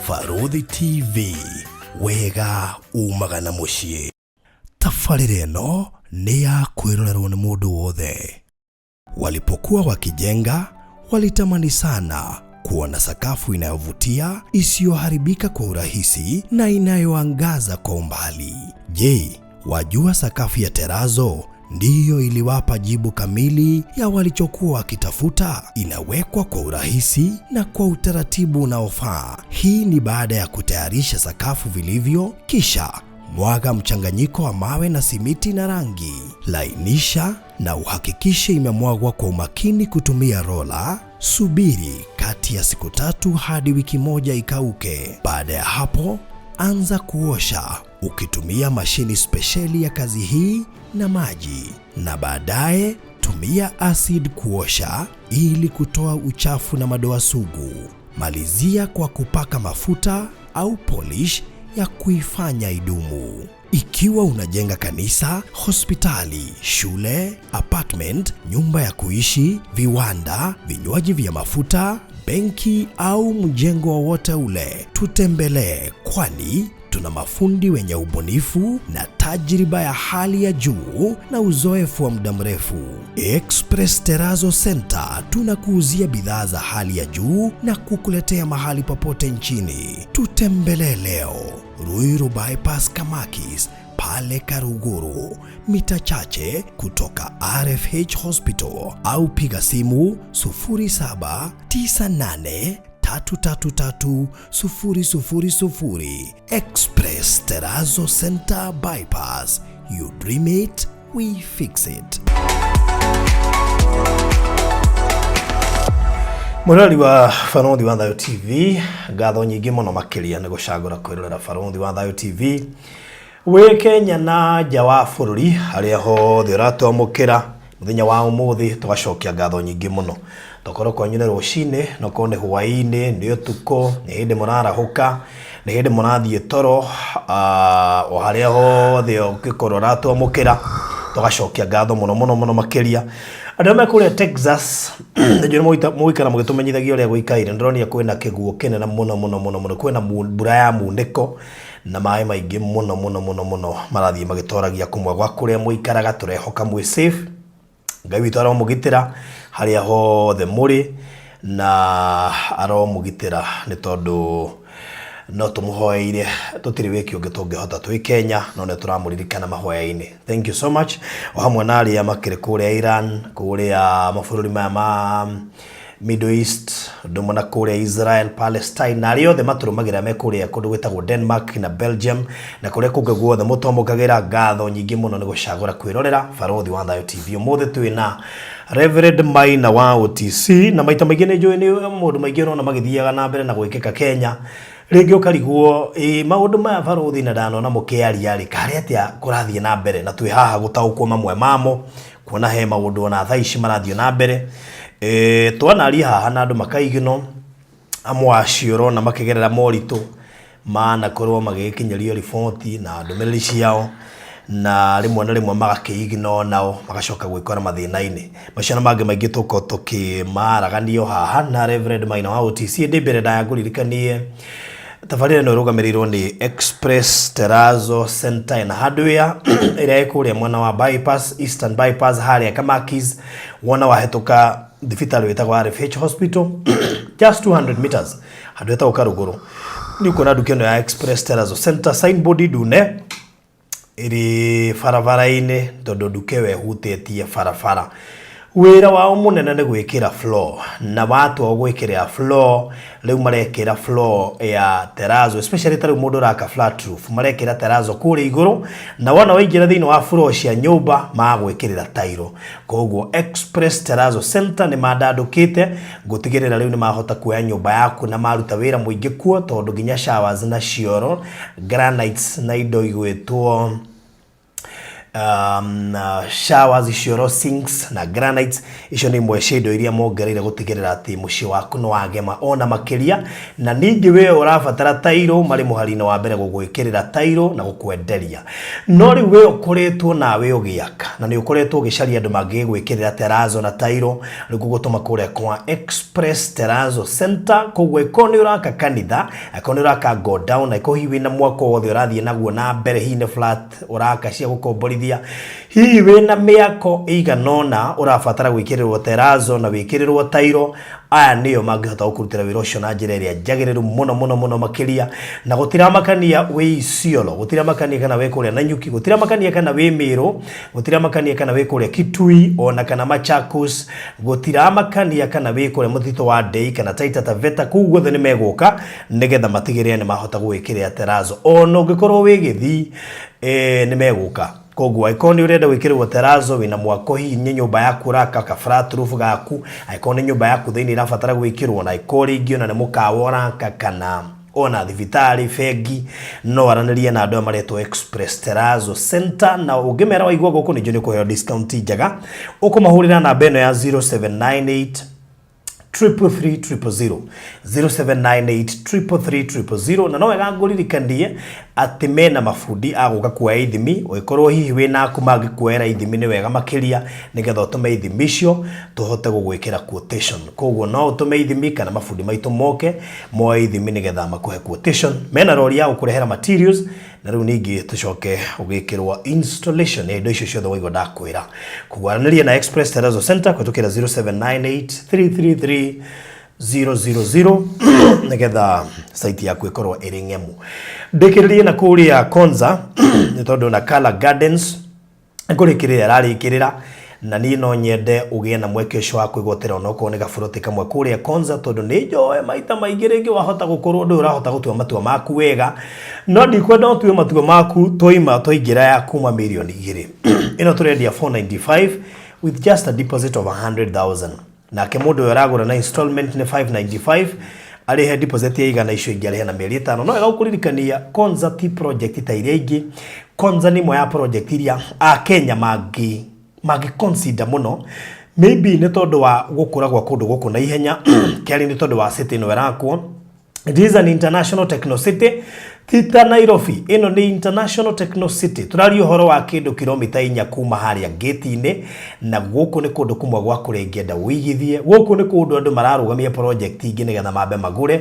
Barũthi TV, wega umaga na mũciĩ. Tabarĩra ĩno nĩ ya kwĩrorerwo nĩ mũndũ wothe. Walipokuwa wakijenga, walitamani sana kuwa na sakafu inayovutia, isiyoharibika kwa urahisi na inayoangaza kwa umbali. Je, wajua sakafu ya terazo ndiyo iliwapa jibu kamili ya walichokuwa wakitafuta? Inawekwa kwa urahisi na kwa utaratibu unaofaa. Hii ni baada ya kutayarisha sakafu vilivyo, kisha mwaga mchanganyiko wa mawe na simiti na rangi. Lainisha na uhakikishe imemwagwa kwa umakini kutumia rola. Subiri kati ya siku 3 hadi wiki 1 ikauke. Baada ya hapo, anza kuosha ukitumia mashini spesheli ya kazi hii na maji, na baadaye tumia acid kuosha ili kutoa uchafu na madoa sugu. Malizia kwa kupaka mafuta au polish ya kuifanya idumu. Ikiwa unajenga kanisa, hospitali, shule, apartment, nyumba ya kuishi, viwanda, vinywaji vya mafuta, benki au mjengo wowote ule, tutembelee, kwani tuna mafundi wenye ubunifu na tajriba ya hali ya juu na uzoefu wa muda mrefu. Express Terrazzo Center tunakuuzia bidhaa za hali ya juu na kukuletea mahali popote nchini. Tutembelee leo Ruiru Bypass Kamakis pale Karuguru, mita chache kutoka RFH Hospital, au piga simu 0798 333 000. Express Terrazzo Center Bypass. You dream it, we fix it. Mwĩroreri wa Barũthi wa Thayũ TV, ngatho nyingĩ mũno makĩria nĩ gũcagũra kwĩrorera Barũthi wa Thayũ TV wĩ Kenya na nja wa bũrũri, harĩa hothe ũratwamũkĩra mũthenya wa ũmũthĩ, tũgacokia ngatho nyingĩ mũno. Tokorwo kwanyu nĩ rũcinĩ, nokorwo nĩ hwaĩ-inĩ, nĩ ũtukũ, nĩ hĩndĩ mũrarahũka, nĩ hĩndĩ mũrathiĩ toro, o harĩa hothe ũngĩkorwo ũratwamũkĩra, tũgacokia ngatho mũno mũno mũno makĩria. Andũ arĩa me kũrĩa Texas, nĩnjũĩ mũgũikara mũgĩtũmenyithagia ũrĩa gũikaire. Nĩndĩronire kwĩna kĩguũ kĩnene mũno mũno mũno mũno, kwĩna mbura ya munĩko na maĩ maingĩ mũno mũno mũno mũno marathiĩ magĩtoragia kũmwe gwa kũrĩa mũikaraga. Tũrehoka mwĩ safe, Ngai witũ aromũgitĩra harĩa hothe mũrĩ na aromũgitĩra, nĩ tondũ no tũmũhoeire, tũtirĩ wĩki ũngĩ tũngĩhota twĩ Kenya, no nĩ tũramũririkana mahoya-inĩ. Thank you so much. O hamwe na arĩa makĩrĩ kũrĩa Iran, kũrĩa mabũrũri maya ma Middle East, ũndũ ũmwe na kũrĩa Israel, Palestine, na arĩa othe matũrũmagĩrĩra me kũrĩa kũndũ gwĩtagwo Denmark na Belgium na kũrĩa kũngĩ guothe mũtwamũkagĩra, ngatho nyingĩ mũno nĩ gũcagũra kwĩrorera Barũthi wa Thayũ TV. Ũmũthĩ twĩ na Reverend Maina wa OTC, na maita maingĩ nĩ njũĩ nĩ maũndũ maingĩ ũrona magĩthiaga na mbere na gwĩkĩka Kenya, rĩngĩ ũkarigwo ĩ maũndũ maya Barũthi na ndanona mũkĩaria rĩ, karĩ atĩa kũrathiĩ na mbere, na twĩ haha gũtaũkwo mamwe mamo, kuona he maũndũ ona thaa ici marathiĩ na mbere. Twanaria haha na andũ makaigino amwe acio ũrona makĩgerera moritũ manakorwo magĩkinyĩrio riboti na ndũmĩrĩri ciao, na rĩmwe na rĩmwe magakĩigino nao magacoka gwĩkora mathĩna-inĩ macio na mangĩ maingĩ tũkorwo tũkĩmaraganio haha na Reverend Maina wa OTC. Ndĩ mbere ndaya ngũririkanie tabarĩra ĩno ĩrũgamĩrĩirwo nĩ Express Terrazzo Center na Hardware ĩrĩa ĩ kũrĩa mwena wa Bypass, Eastern Bypass harĩa Kamakis, wona wahĩtũka thibitarĩ wĩtagwo RFH Hospital, just 200 meters, handũ hetagwo Karũgũrũ, nĩ ũkuona nduka ĩno ya Express Terrazzo Center, signboard ndune ĩrĩ barabara-inĩ, tondũ nduka ĩyo ĩhutĩtie barabara. Wĩra wao mũnene nĩ gwĩkĩra floor, na watua gwĩkĩra floor, rĩu marekĩra floor ya terrazzo, especially ta rĩu mũndũ ũraka flat roof, marekĩra terrazzo kũrĩa igũrũ, na wona waingĩra thĩinĩ wa floor cia nyũmba magwĩkĩrĩra tairo. Koguo Express Terrazzo Center nĩ mandandũkĩte gũtigĩrĩra rĩu nĩ mahota kuoya nyũmba yaku na maruta wĩra mũingĩ kuo, tondũ nginya showers na cioro, granites na indo igwĩtwo Showers, cioro, sinks na granites, icio nĩ imwe cia indo iria mongereire gũtigĩrĩra atĩ mũciĩ waku nĩ wagema ona makĩria. Na ningĩ we ũrabatara tairo, marĩ mũhari-inĩ wa mbere gũgwĩkĩrĩra tairo na gũkwenderia. No rĩu we ũkoretwo nawe ũgĩaka na nĩ ũkoretwo ũgĩcaria andũ mangĩgwĩkĩrĩra terazo na tairo, rĩu ngũgũtũma kũrĩa kwa Express Terazo Center. Koguo ĩkorwo nĩ ũraka kanitha, angĩkorwo nĩ ũraka godown, angĩkorwo hihi wĩna mwako wothe ũrathiĩ naguo na mbere, hihi nĩ flat ũraka cia gũkomborithia, hihi wĩna mĩako ĩigana ũna ũrabatara gwĩkĩrĩrwo terazo na wĩkĩrĩrwo tairo, aya nĩo mangĩhota gũkũrutĩra wĩra ũcio na njĩra ĩrĩa njagĩrĩru mũno mũno mũno makĩria. Na gũtiramakania wĩ Isiolo, gũtiramakania kana wĩ kũrĩa Nanyuki, gũtiramakania kana wĩ Mĩrũ, gũtiramakania kana wĩ kũrĩa Kitui ona kana Machakos, gũtiramakania kana wĩ kũrĩa mũtitũ wa Ndei kana Taita Taveta, kũu guothe nĩ megũka nĩgetha matigĩrĩre nĩ mahota gũgwĩkĩrĩra terazo. Ona ũngĩkorwo wĩ Gĩthii, nĩ megũka. Koguo angĩkorwo nĩ ũrenda gwĩkĩrĩrwo terazo, wĩna mwako, hihi nĩ nyũmba yaku ũraka, ka flat roof gaku, angĩkorwo nĩ nyũmba yaku thĩinĩ ĩrabatara gwĩkĩrwo, na angĩkorwo rĩngĩ ona nĩ mũkawa ũraka kana ona thibitarĩ, bengi, no aranĩrie na andũ aya maretwo Express Terazo Center, na ũngĩmera waigua gũkũ ningĩ nĩ ũkũheo discount njega. Ũkũmahũrĩra namba ĩno ya 0798 333 000, 0798 333 000. Na no wega ngũririkanie atĩ mena mabundi a gũka kuoya ithimi. Ũngĩkorwo hihi wĩna aku mangĩkuoera ithimi nĩ wega makĩria, nĩgetha ũtũme ithimi icio tũhote gũgwĩkĩra quotation. Koguo no ũtũme ithimi kana mabundi maitũ moke moe ithimi nĩgetha makũhe quotation. Mena rori ya gũkũrehera materials, na rĩu ningĩ tũcoke ũgĩkĩrwo installation ya indo icio ciothe waigua ndakwĩra. Koguo aranĩria na Express Terazo Center kũhetũkĩra 0798 333 000 nĩgetha site yaku ĩkorwo ĩrĩ ng'emu. Ndĩkĩrĩrie na kũrĩa Konza, nĩ tondũ na Kala Gardens kũrĩkĩrĩra ĩrarĩkĩrĩra, na niĩ no nyende ũgĩe na mweke ũcio wa kwĩgwatĩra onokorwo nĩ gaburoti kamwe kũrĩa Konza, tondũ nĩ njoe maita maingĩ rĩngĩ wahota gũkorwo ndũĩ ũrahota gũtua matua maku wega, no ndikwenda ũtue matua maku twaima twaingĩra ya kuma mirioni 2. Ĩno tũrendia 495 with just a deposit of 100,000. Nake mũndũ ũyũ aragũra na installment nĩ 595, arĩhe deposit ya 100, icio ingĩ arĩhe na mĩeri 5. No wega gũkũririkania Konza ti project ta iria ingĩ. Konza nĩ ĩmwe ya project iria Akenya mangĩ consider mũno, maybe nĩ tondũ wa gũkũra gwa kũndũ gũkũ na ihenya, kerĩ nĩ tondũ wa city ĩno ĩrakwo. It is an international techno city, ti ta Nairobi. Ĩno nĩ international techno city. Tũraria ũhoro wa kĩndũ kilomita 4 kuma harĩa gate-inĩ, na gũkũ nĩ kũndũ kũmwe gwa kũrĩa ingĩenda ũigithie. Gũkũ nĩ kũndũ andũ mararũgamia project ingĩ nĩgetha mambe magũre,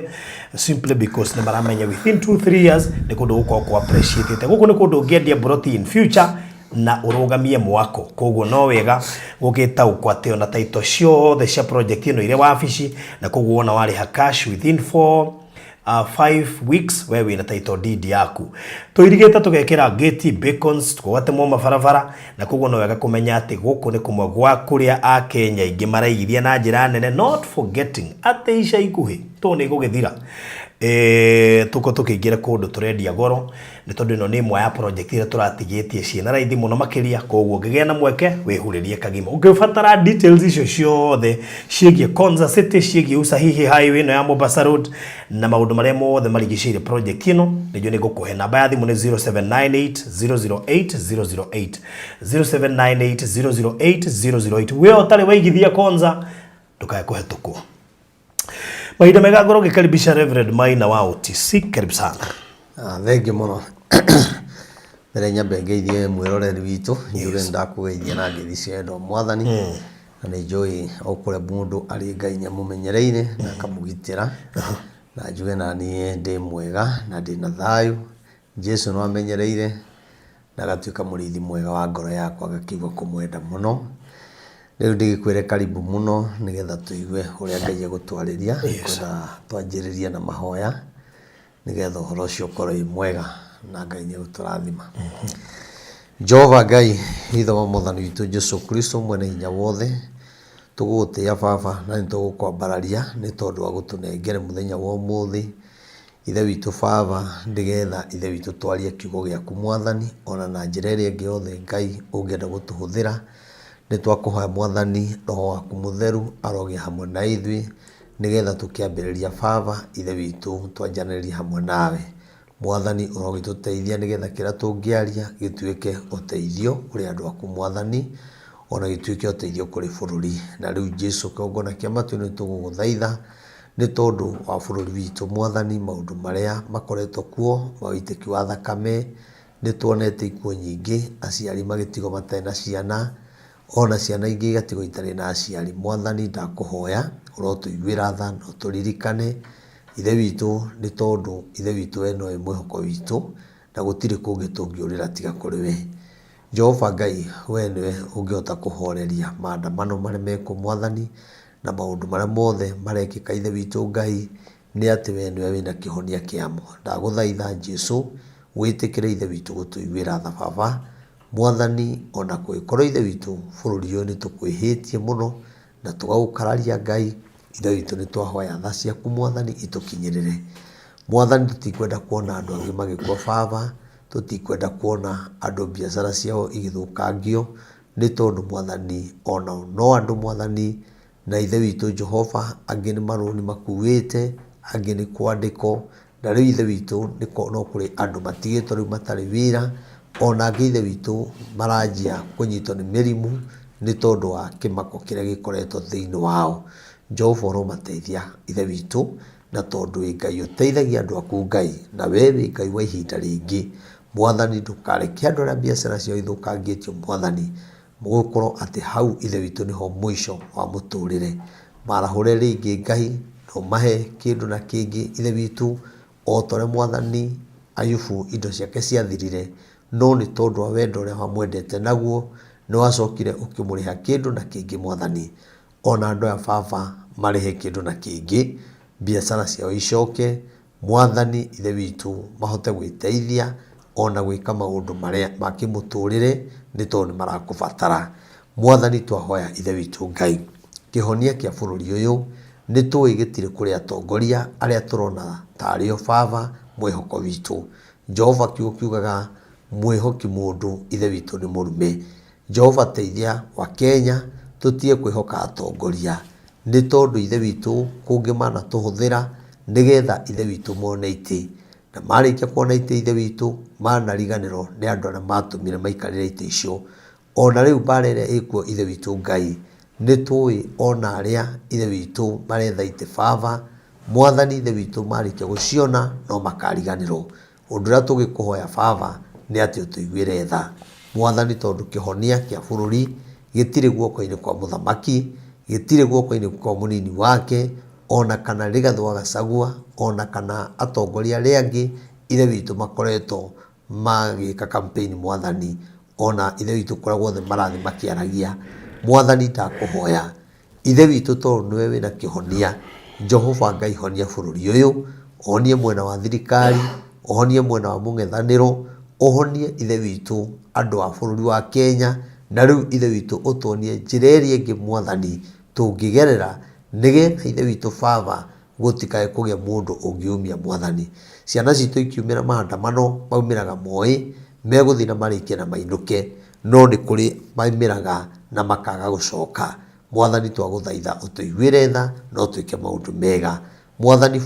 simply because nĩ maramenya within 2 3 years nĩ kũndũ gũkorwo kwa appreciated. Gũkũ nĩ kũndũ ũngĩendia broti in future na ũrũgamie mwako. Koguo no wega gũgĩtaũkwo atĩ ona title ciothe cia project ĩno irĩ wabici, na koguo wona warĩha cash within 4 5 weeks we wĩna title deed yaku. Tũirigĩte tũgekĩra gate, beacons, tũgatemwo mabarabara, na koguo no wega kũmenya atĩ gũkũ nĩ kũmwe gwa kũrĩa Akenya aingĩ maraigithia na njĩra nene, not forgetting atĩ ica ikuhĩ tũ nĩ gũgĩthira, tũko tũkĩingĩra kũndũ tũrendia goro, nĩ tondũ ĩno nĩ ĩmwe ya project iria tũratigĩtie ciĩna raithi mũno makĩria. Koguo ũngĩgĩa na mweke wĩhurĩrie kagima. Ũngĩbatara details icio ciothe ciĩgiĩ Konza City, ciĩgiĩ usahihi highway ĩno ya Mombasa Road na maũndũ marĩa mothe marigicĩirie project ĩno, nĩnjũ nĩ ngũkũhe namba ya thimũ, nĩ 0798 008 008, 0798 008 008. We ũtarĩ waigithia Konza, ndũkae kũhetũkwo. Mahinda mega ngorwo ngĩkaribisha Reverend Maina wa OTC. Karibu sana. Ah, thengiũ mũno. Mbere nyambe ngeithie mwĩroreri witũ, njuge nĩ ndakũgeithia na ngeithi cia wendo wa Mwathani, na nĩ njũĩ o kũrĩa mũndũ arĩ Ngai nĩ amũmenyereire na akamũgitĩra, na njuge na niĩ ndĩ mwega na ndĩna thayũ. Jesu no amenyereire na agatuĩka mũrĩithi mwega wa ngoro yakwa, ngakĩigua kũmwenda mũno. Rĩu ndĩgĩkwĩre karibu mũno nĩgetha tũigue ũrĩa Ngai egũtwarĩria. Ngwenda twanjĩrĩrie na mahoya nĩgetha ũhoro ũcio ũkorwo wĩ mwega na Ngai nĩ egũtũrathima. Jehova Ngai, ithe wa Mwathani witũ Jesu Kristo mwene hinya wothe, tũgũgũtĩĩa Baba na nĩ tũgũkwambararia nĩ tondũ wa gũtũnengere mũthenya wa ũmũthĩ. Ithe witũ Baba, nĩgetha Ithe witũ twarie kiugo gĩaku Mwathani, ona na njĩra ĩrĩa ĩngĩ yothe Ngai ũngĩenda gũtũhũthĩra. Nĩ twakũhoya Mwathani, Roho waku Mũtheru arogĩa hamwe na ithuĩ, nĩgetha tũkĩambĩrĩria Baba, Ithe witũ, twanjanĩrĩrie hamwe nawe. Mwathani ũrogĩtũteithia nĩgetha kĩrĩa tũngĩaria gĩtuĩke ũteithio kũrĩ andũ aku Mwathani, ona gĩtuĩke ũteithio kũrĩ bũrũri. Na rĩu Jesu kĩgongona kĩa matu-inĩ tũgũgũthaitha nĩ tondũ wa bũrũri witũ Mwathani, maũndũ marĩa makoretwo kuo ma ũitĩki wa thakame, nĩ tuonete ikuũ nyingĩ, aciari magĩtigwo matarĩ na ciana, ona ciana ingĩ igatigwo itarĩ na aciari. Mwathani ndakũhoya ũrotũiguĩra tha na ũtũririkane Ithe witũ, nĩ tondũ Ithe witũ we nowe mwĩhoko witũ, na gũtirĩ kũngĩ tũngĩũrĩra tiga kũrĩ we. Jehova Ngai, we nĩwe ũngĩhota kũhoreria maandamano marĩa mekuo Mwathani, na maũndũ marĩa mothe marekĩka Ithe witũ Ngai, nĩ atĩ we nĩwe wĩna kĩhonia kĩamo. Ndagũthaitha Jesu, wĩtĩkĩre Ithe witũ gũtũiguĩra tha Baba. Mwathani, ona kũngĩkorwo Ithe witũ bũrũri ũyũ nĩ tũkwĩhĩtie mũno, na tũgagũkararia Ngai, Ithe witũ nĩ twahoya tha ciaku Mwathani itũkinyĩrĩre. Mwathani tũtikwenda kuona andũ angĩ magĩkua Baba, tũtikwenda kuona andũ biacara ciao igĩthũkangio, nĩ tondũ Mwathani onao no andũ Mwathani, na Ithe witũ Jehova angĩ nĩ marũni makuĩte, angĩ nĩ kwandĩkwo, Na rĩu Ithe witũ, no kũrĩ andũ matigĩtwo rĩu matarĩ wĩra, ona angĩ Ithe witũ maranjia kũnyitwo nĩ mĩrimũ nĩ tondũ wa kĩmako kĩrĩa gĩkoretwo thĩinĩ wao. Jehova ũromateithia Ithe witũ, na tondũ wĩ Ngai ũteithagia andũ aku Ngai, na we wĩ Ngai wa ihinda rĩngĩ, Mwathani ndũkareke andũ arĩa biacara ciao ithũkangĩtio Mwathani, Gũkorwo atĩ hau Ithe witũ nĩho mũico wa mũtũrĩre. Marahũre rĩngĩ Ngai na ũmahe kĩndũ na kĩngĩ Ithe witũ, o ta ũrĩa Mwathani Ayubu indo ciake ciathirire, no nĩ tondũ wa wendo ũrĩa wamwendete naguo, nĩwacokire ũkĩmũrĩha kĩndũ na kĩngĩ Mwathani. Ona andũ aya Baba marĩhe kĩndũ na kĩngĩ, biacara ciao icoke, Mwathani Ithe witũ mahote gwĩteithia ona gwĩka maũndũ marĩa ma kĩmũtũrĩre nĩ tondũ nĩ marakũbatara. Mwathani twahoya Ithe witũ Ngai, kĩhonia kĩa bũrũri ũyũ nĩ tũĩ gĩtirĩ kũrĩ atongoria arĩa tũrona tarĩ o Baba mwĩhoko witũ. Jehova kiugo kiugaga mwĩhoki mũndũ Ithe witũ nĩ mũrume. Jehova teithia wa Kenya tũtige kwĩhoka atongoria nĩ tondũ Ithe witũ kũngĩ manatũhũthĩra nĩgetha Ithe witũ mone itĩ na marĩkia kuona itĩ Ithe witũ manariganĩrwo nĩ andũ arĩa matũmire maikarĩre itĩ icio. Ona rĩu mbara ĩrĩa ĩkuo Ithe witũ Ngai nĩ tũĩ ona arĩa Ithe witũ maretha itĩ Baba Mwathani Ithe witũ marĩkia gũciona no makariganĩrwo. Ũndũ ũrĩa tũgĩkũhoya Baba nĩ atĩ ũtũiguĩre tha, Mwathani, tondũ kĩhonia kĩa bũrũri gĩtirĩ guoko-inĩ kwa mũthamaki, gĩtirĩ guoko-inĩ kwa mũnini wake, o na kana Rigathĩ wa Gachagua, o na kana atongoria arĩa angĩ Ithe witũ makoretwo magĩka campaign Mwathani, o na Ithe witũ kũrĩa guothe marathiĩ makĩaragia. Mwathani ndakũhoya Ithe witũ tondũ nĩwe wĩna kĩhonia, Jehova Ngai honia bũrũri ũyũ, ũhonie mwena wa thirikari, ũhonie mwena wa mũng'ethanĩro, ũhonie Ithe witũ andũ a bũrũri wa Kenya, na rĩu Ithe witũ ũtuonie njĩra ĩrĩa ĩngĩ Mwathani tũngĩgerera nĩgetha Ithe witũ Baba gũtikae kũgĩa mũndũ ũngĩumia Mwathani. Ciana citũ ikiumĩra maandamano maumĩraga moĩ megũthiĩ na marĩkie na mainũke, no nĩ kũrĩ maumĩraga na makaga gũcoka. Mwathani twagũthaitha ũtũiguĩre tha na ũtwĩke maũndũ mega. Mwathani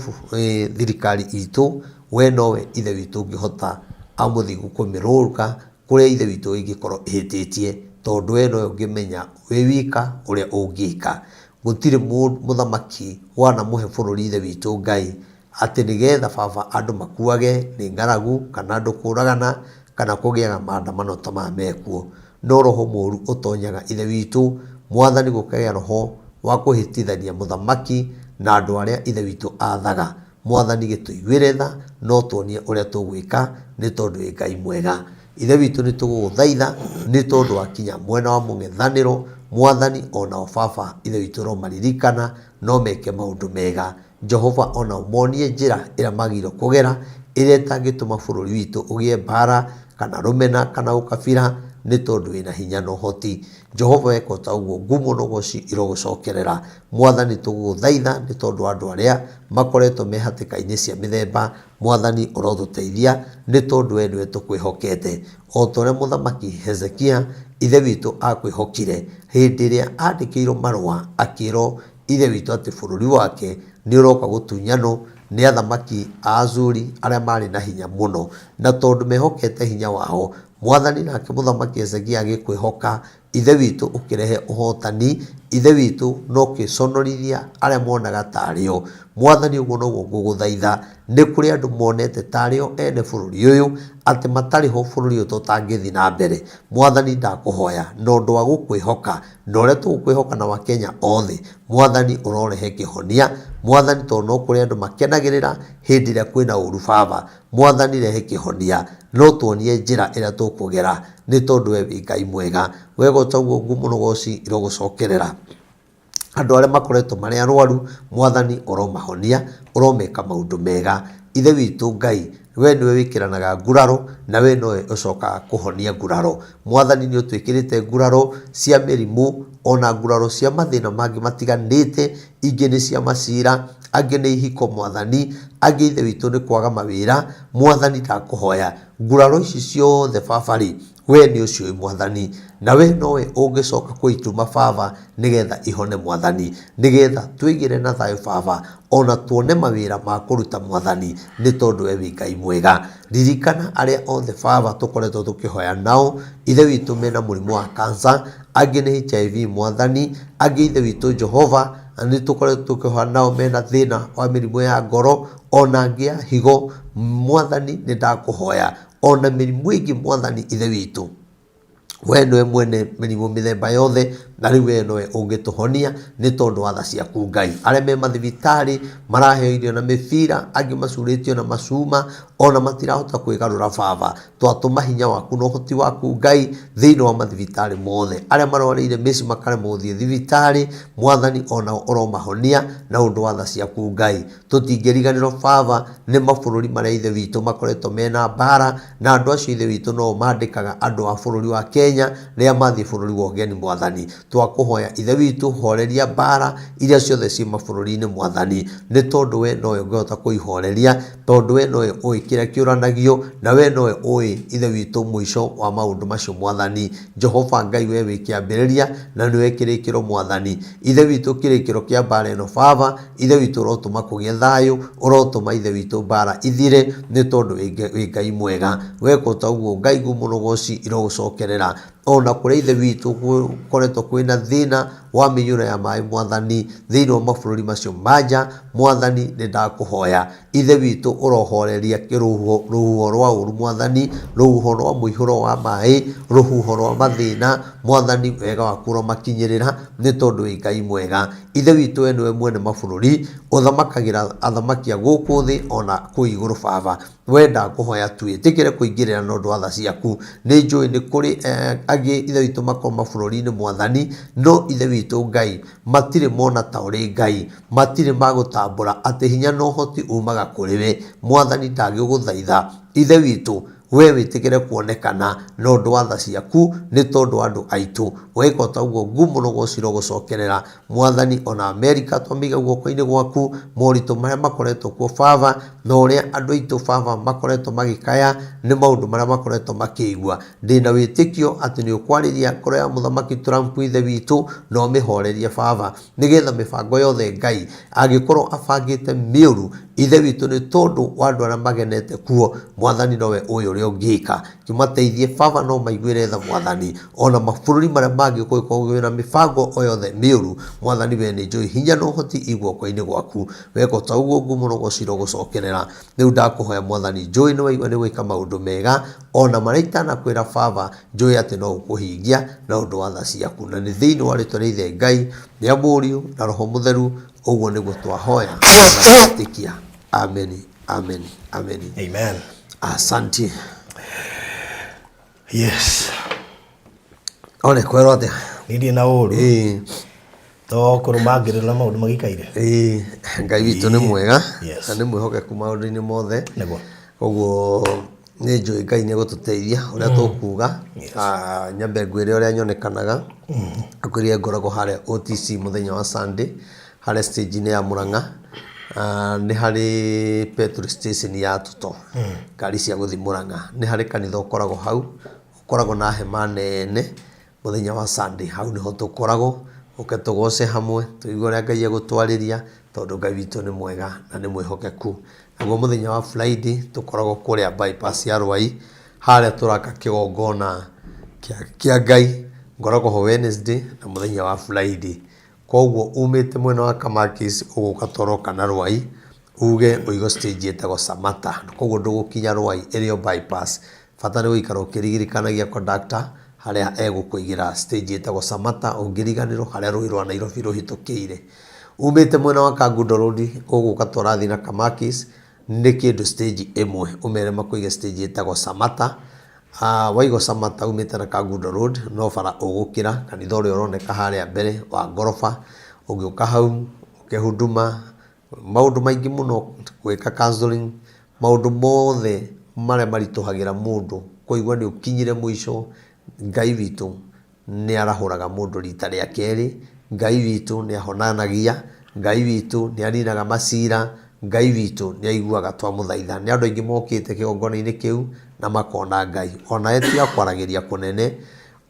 thirikari itũ we nowe Ithe witũ ũngĩhota amũthingu kũmĩrũnga kũrĩa Ithe witũ ĩngĩkorwo ĩhĩtĩtie, tondũ we nowe ũngĩmenya wĩ wika ũrĩa ũngĩka. Gũtirĩ mũthamaki wanamũhe bũrũri Ithe witũ Ngai atĩ nĩgetha baba andũ makuage nĩ ng'aragu kana andũ kũragana kana kũgĩaga maandamano ta maya mekuo. No roho mũru ũtonyaga Ithe witũ Mwathani gũkagĩa roho wa kũhĩtithania mũthamaki na andũ arĩa Ithe witũ athaga. Mwathani gĩtũiguĩre tha na ũtuonie ũrĩa tũgwĩka nĩ tondũ wĩ Ngai mwega. Ithe witũ nĩ tũgũgũthaitha nĩ tondũ wakinya mwena wa mũng'ethanĩro Mwathani onao baba Ithe witũ ũromaririkana no meke maũndũ mega. Jehova o nao monie njĩra ĩrĩa magĩrĩirwo kũgera, ĩrĩa ĩtangĩtũma bũrũri witũ ũgĩe mbaara, kana rũmena, kana ũkabira, nĩ tondũ wĩ na hinya na ũhoti. Jehova weka o ta ũguo, ngumo na ũgooci irogũcokerera. Mwathani tũgũgũthaitha nĩ tondũ wa andũ arĩa makoretwo me hatĩka-inĩ cia mĩthemba, Mwathani ũrotũteithia nĩ tondũ we nĩwe tũkwĩhokete. O ta ũrĩa mũthamaki Hezekia ithe witũ akwĩhokire hĩndĩ ĩrĩa andĩkĩirwo marũa akĩĩrwo Ithe witũ atĩ bũrũri wake nĩ ũroka gũtunyanwo Nĩ athamaki a Azuri arĩa maarĩ na hinya mũno, na tondũ mehokete hinya wao, Mwathani nake Mũthamaki Hezekia agĩkwĩhoka, Ithe witũ ũkĩrehe ũhootani, Ithe witũ na ũkĩconorithia arĩa moonaga ta arĩ o. Mwathani ũguo noguo ngũgũthaitha, nĩ kũrĩ andũ monete ta arĩ o ene bũrũri ũyũ, atĩ matarĩ ho bũrũri ũyũ tũtangĩthiĩ na mbere. Mwathani ndakũhoya na ũndũ wa gũkwĩhoka, na ũrĩa tũgũkwĩhoka na Wakenya othe, Mwathani ũrorehe kĩhonia, Mwathani tondũ no kũrĩ andũ makenagĩrĩra hĩndĩ ĩrĩa kwĩna ũru Baba, Mwathani rehe kĩhonia, no tuonie njĩra ĩrĩa tũkũgera, nĩ tondũ we wĩ Ngai mwega. Wega ũtaguo ngumo na ũgoci irogũcokerera. Andũ arĩa makoretwo marĩ arwaru, Mwathani ũromahonia, ũromeka maũndũ mega. Ithe witũ Ngai, we nĩwe wĩkĩranaga nguraro, na we nowe ũcokaga kũhonia nguraro. Mwathani nĩ ũtwĩkĩrĩte nguraro cia mĩrimũ, ona nguraro cia mathĩna mangĩ matiganĩte, ingĩ nĩ cia macira, angĩ nĩ ihiko Mwathani, angĩ Ithe witũ nĩ kwaga mawĩra, Mwathani ndakũhoya, nguraro ici ciothe Baba-rĩ, we nĩ ũciũĩ Mwathani, na we nowe ũngĩcoka kũituma Baba nĩgetha ihone Mwathani, nĩgetha twĩgĩre na thayũ Baba, ona tuone mawĩra ma kũruta Mwathani, nĩ tondũ we wĩ Ngai mwega. Ririkana arĩa othe Baba tũkoretwo tũkĩhoya nao, Ithe witũ mena mũrimũ wa cancer, angĩ nĩ HIV Mwathani, angĩ Ithe witũ Jehova nĩ tũkoretwo tũkĩhoya nao mena thĩna wa mĩrimũ ya ngoro, ona angĩ ya higo, Mwathani nĩ ndakũhoya, ona mĩrimũ ĩngĩ Mwathani Ithe witũ, we nĩwe mwene mĩrimũ mĩthemba yothe na rĩu we nowe ũngĩtũhonia nĩ tondũ wa tha ciaku Ngai. Arĩa me mathibitarĩ maraheo irio na mĩbira, angĩ macurĩtio na macuma, ona matirahota kwĩgarũra Baba. Twatũma hinya waku na ũhoti waku Ngai thĩinĩ wa mathibitarĩ mothe. Arĩa marwarĩire mĩciĩ makaremwo gũthiĩ thibitarĩ, Mwathani onao ũromahonia na ũndũ wa tha ciaku Ngai. Tũtingĩriganĩrwo Baba nĩ mabũrũri marĩa Ithe witũ makoretwo mena mbara, na andũ acio Ithe witũ no o mandĩkaga andũ a bũrũri wa Kenya rĩrĩa mathiĩ bũrũri wa ũgeni Mwathani. Twakũhoya Ithe witũ horeria mbara iria ciothe ciĩ mabũrũri-inĩ Mwathani, nĩ tondũ we nowe ũngĩhota kũihoreria, tondũ we nowe ũĩ kĩrĩa kĩũranagio, na we nowe ũĩ Ithe witũ mũico wa maũndũ macio Mwathani. Jehova Ngai we wĩ kĩambĩrĩria na nĩwe kĩrĩkĩro Mwathani. Ithe witũ kĩrĩkĩro kĩa mbara ĩno Baba, Ithe witũ ũrotũma kũgĩe thayũ, ũrotũma Ithe witũ mbara ithire, nĩ tondũ wĩ Ngai mwega. Weka o ta ũguo Ngai ngumo na ũgoci irogũcokerera. Ona kũrĩa Ithe witũ gũkoretwo kwĩna thĩna wa mĩiyũro ya maĩ Mwathani, thĩinĩ wa mabũrũri macio ma nja, Mwathani nĩ ndakũhoya. Ithe witũ ũrohoreria kĩrũhuho, rũhuho rwa ũru Mwathani, rũhuho rwa mũihũro wa maĩ, rũhuho rwa mathĩna, Mwathani wega waku ũromakinyĩrĩra, nĩ tondũ wĩ Ngai mwega. Ithe witũ we nĩwe mwene mabũrũri, ũthamakagĩra athamaki a gũkũ thĩ ona kũu igũrũ Baba. We ndakũhoya twĩtĩkĩre kũingĩrĩra na ũndũ wa tha ciaku. Nĩ njũĩ nĩ kũrĩ angĩ Ithe witũ makoragwo mabũrũri-inĩ Mwathani, no Ithe witũ Ngai matirĩ mona ta ũrĩ Ngai, matirĩ magũtambũra atĩ hinya na ũhoti umaga kũrĩ we. Mwathani ndagĩgũthaitha Ithe witũ we wĩtĩkĩre kuonekana na ũndũ wa tha ciaku nĩ tondũ wa andũ aitũ. Weka o ta ũguo ngumo na ũgoci irogũcokerera. Mwathani ona Amerika twamĩiga guoko-inĩ gwaku, moritũ marĩa makoretwo kuo Baba, na ũrĩa andũ aitũ Baba makoretwo magĩkaya nĩ maũndũ marĩa makoretwo makĩigua. Ndĩna wĩtĩkio atĩ nĩ ũkwarĩria ngoro ya Mũthamaki Trump Ithe witũ na ũmĩhorerie Baba, nĩgetha mĩbango yothe Ngai angĩkorwo abangĩte mĩũru Ithe witũ nĩ tondũ wa andũ arĩa magenete kuo, Mwathani nowe ũĩ ũrĩa ũngĩka. Kĩmateithie Baba no maiguĩre tha Mwathani, ona mabũrũri marĩa mangĩ kũngĩkorwo kwĩna mĩbango o yothe mĩũru, Mwathani we nĩ njũĩ hinya na ũhoti i guoko-inĩ gwaku. Weka o ta ũguo ngumo na ũgoci irogũcokerera. Rĩu ndakũhoya Mwathani njũĩ nĩ waigua nĩ gwĩka maũndũ mega, ona marĩa itanakwĩra Baba, njũĩ atĩ no ũkũhingia na ũndũ wa tha ciaku. Na nĩ thĩinĩ wa rĩtwa rĩa Ithe Ngai, rĩa Mũriũ na Roho Mũtheru, ũguo nĩguo twahoya na twetĩkia. Ameni, ameni, ameni. Amen. Asante. Yes. One kwĩrwo atĩa? Niĩ ndirĩ na ũru. Ĩĩ. To kũrũmangĩrĩra maũndũ magĩikaire. Ĩĩ, Ngai witũ nĩ mwega Yes. na nĩ mwĩhokeku maũndũ-inĩ mothe. Nĩguo. Koguo nĩ njũĩ Ngai nĩ egũtũteithia ũrĩa tũkuga. Ah, nyambe ngwĩre ũrĩa nyonekanaga. Ngwĩrire ngoragwo harĩa OTC mũthenya wa Sunday, harĩa stage-inĩ ya Mũrang'a. Ah, nĩ harĩ petrol station ya Toto, ngari cia gũthiĩ Mũrang'a. Nĩ harĩ kanitha ũkoragwo hau, ũkoragwo na hema nene mũthenya wa Sunday, hau nĩho tũkoragwo. Ũke tũgoce hamwe, tũigue ũrĩa Ngai egũtwarĩria, tondũ Ngai witũ nĩ mwega na nĩ mwĩhokeku. Naguo mũthenya wa Friday tũkoragwo kũrĩa bypass ya Rwai, harĩa tũraka kĩgongona kĩa Ngai. Ngoragwo ho Wednesday na mũthenya wa Friday. Koguo umĩte mwena wa Kamakis ũgũka Toroka na Rwai, uge ũigwo stage ĩtagwo Samata. Koguo ndũgũkinya Rwai ĩrĩ o bypass. Bata nĩ gũikara ũkĩririkanagia conductor harĩa egũkũigĩra stage ĩtagwo Samata ũngĩriganĩrwo harĩa rũĩ rwa Nairobi rũhĩtũkĩire. Umĩte mwena wa Kangundo Road ũgũka Tũrathiĩ na Kamakis nĩ kĩndũ stage ĩmwe ũmere makũige stage ĩtagwo Samata. Waigwo Samata umĩte na Kangundo Road no bara ũgũkĩra kanitha ũrĩa ũroneka harĩa mbere wa ngoroba ũngĩũka hau ũke Huduma maũndũ maingĩ mũno gwĩka counselling maũndũ mothe marĩa maritũhagĩra mũndũ kũigua nĩ ũkinyire mũico, Ngai witũ nĩ arahũraga mũndũ rita rĩa kerĩ, Ngai witũ nĩ ahonanagia, Ngai witũ nĩ aninaga macira, Ngai witũ nĩ aiguaga twamũthaitha. Nĩ andũ aingĩ mokĩte kĩgongona-inĩ kĩu na makona Ngai. Onawe tiga kwaragĩria kũnene,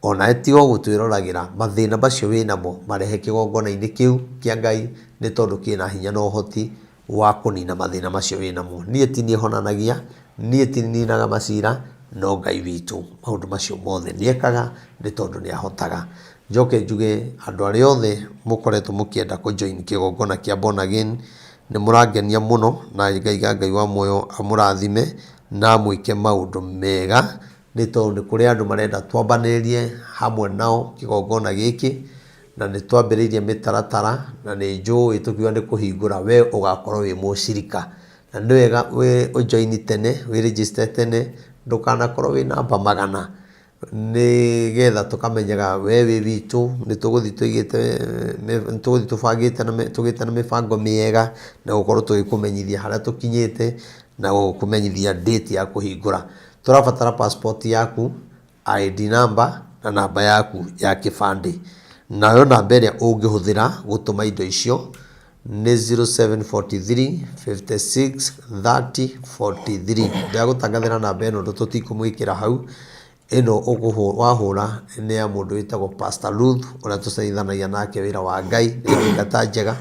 Onawe tiga o gũtwĩroragĩra, mathĩna macio wĩ namo marehe kĩgongona-inĩ kĩu kĩa Ngai, nĩ tondũ kĩ na hinya na ũhoti wa kũnina mathĩna macio wĩ namo. Niĩ ti niĩ honanagia, niĩ ti ninaga macira, no Ngai witũ maũndũ macio mothe nĩekaga, nĩ tondũ nĩahotaga. Njoke njuge andũ arĩa othe mũkoretwo mũkĩenda kũ join kĩgongona kĩa Born Again, nĩ mũrangenia mũno, na ngaiga Ngai wa muoyo amũrathime na amwĩke maũndũ mega. Nĩ tondũ nĩ kũrĩ andũ marenda twambanĩrĩrie hamwe nao kĩgongona gĩkĩ, na nĩ twambĩrĩirie mĩtaratara, na nĩ njũĩ tũkiuga nĩ kũhingũra we ũgakorwo wĩ mũcirika. Na nĩ wega ũ join tene, wĩ register tene, ndũkanakorwo wĩ namba magana, nĩgetha tũkamenyaga we wĩ witũ, nĩ tũgũthiĩ tũigĩte, nĩ tũgũthiĩ tũbangĩte na tũgĩte na mĩbango mĩega, na gũkorwo tũgĩkũmenyithia harĩa tũkinyĩte, na gũkũmenyithia date ya kũhingũra. Tũrabatara passport yaku, ID number na namba yaku ya kĩbandĩ. Nayo namba ĩrĩa ũngĩhũthĩra gũtũma indo icio nĩ 0743 56 30 43. Ndĩragũtangathĩra namba ĩno ũndũ tũtikũmwĩkĩra hau. Ĩno wahũra nĩ ya mũndũ wĩtagwo Pastor Ruth ũrĩa tũteithanagia nake wĩra wa Ngai, nĩ ndungata njega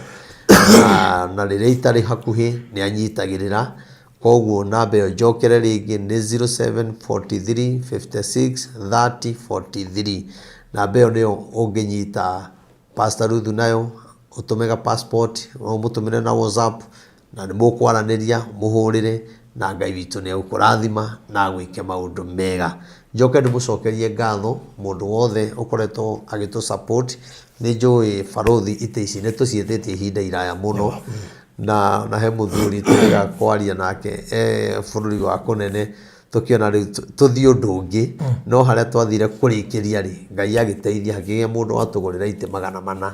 na rĩrĩa itarĩ hakuhĩ nĩ anyitagĩrĩra. Koguo namba ĩyo njokere rĩngĩ nĩ 0743 56 30 43. Namba ĩyo nĩyo ũngĩnyita Pastor Ruth nayo, ũtũme ga passport, ũmũtũmĩre na WhatsApp, na nĩ mũkwaranĩria, mũhũrĩre, na Ngai witũ nĩ egũkũrathima na agwĩke maũndũ mega. Njoke ndĩmũcokerie ngatho mũndũ wothe ũkoretwo agĩtũ support. Nĩ njũĩ barũthi itĩ ici nĩ tũciĩtĩtie ihinda iraya mũno. Na na he mũthuri tũrĩga kwaria nake e bũrũri wa kũnene tũkĩona rĩu tũthiĩ ũndũ ũngĩ no harĩa twathire kũrĩkĩria rĩ Ngai agĩteithia hakĩgĩa mũndũ watũgũrĩra itĩ 400.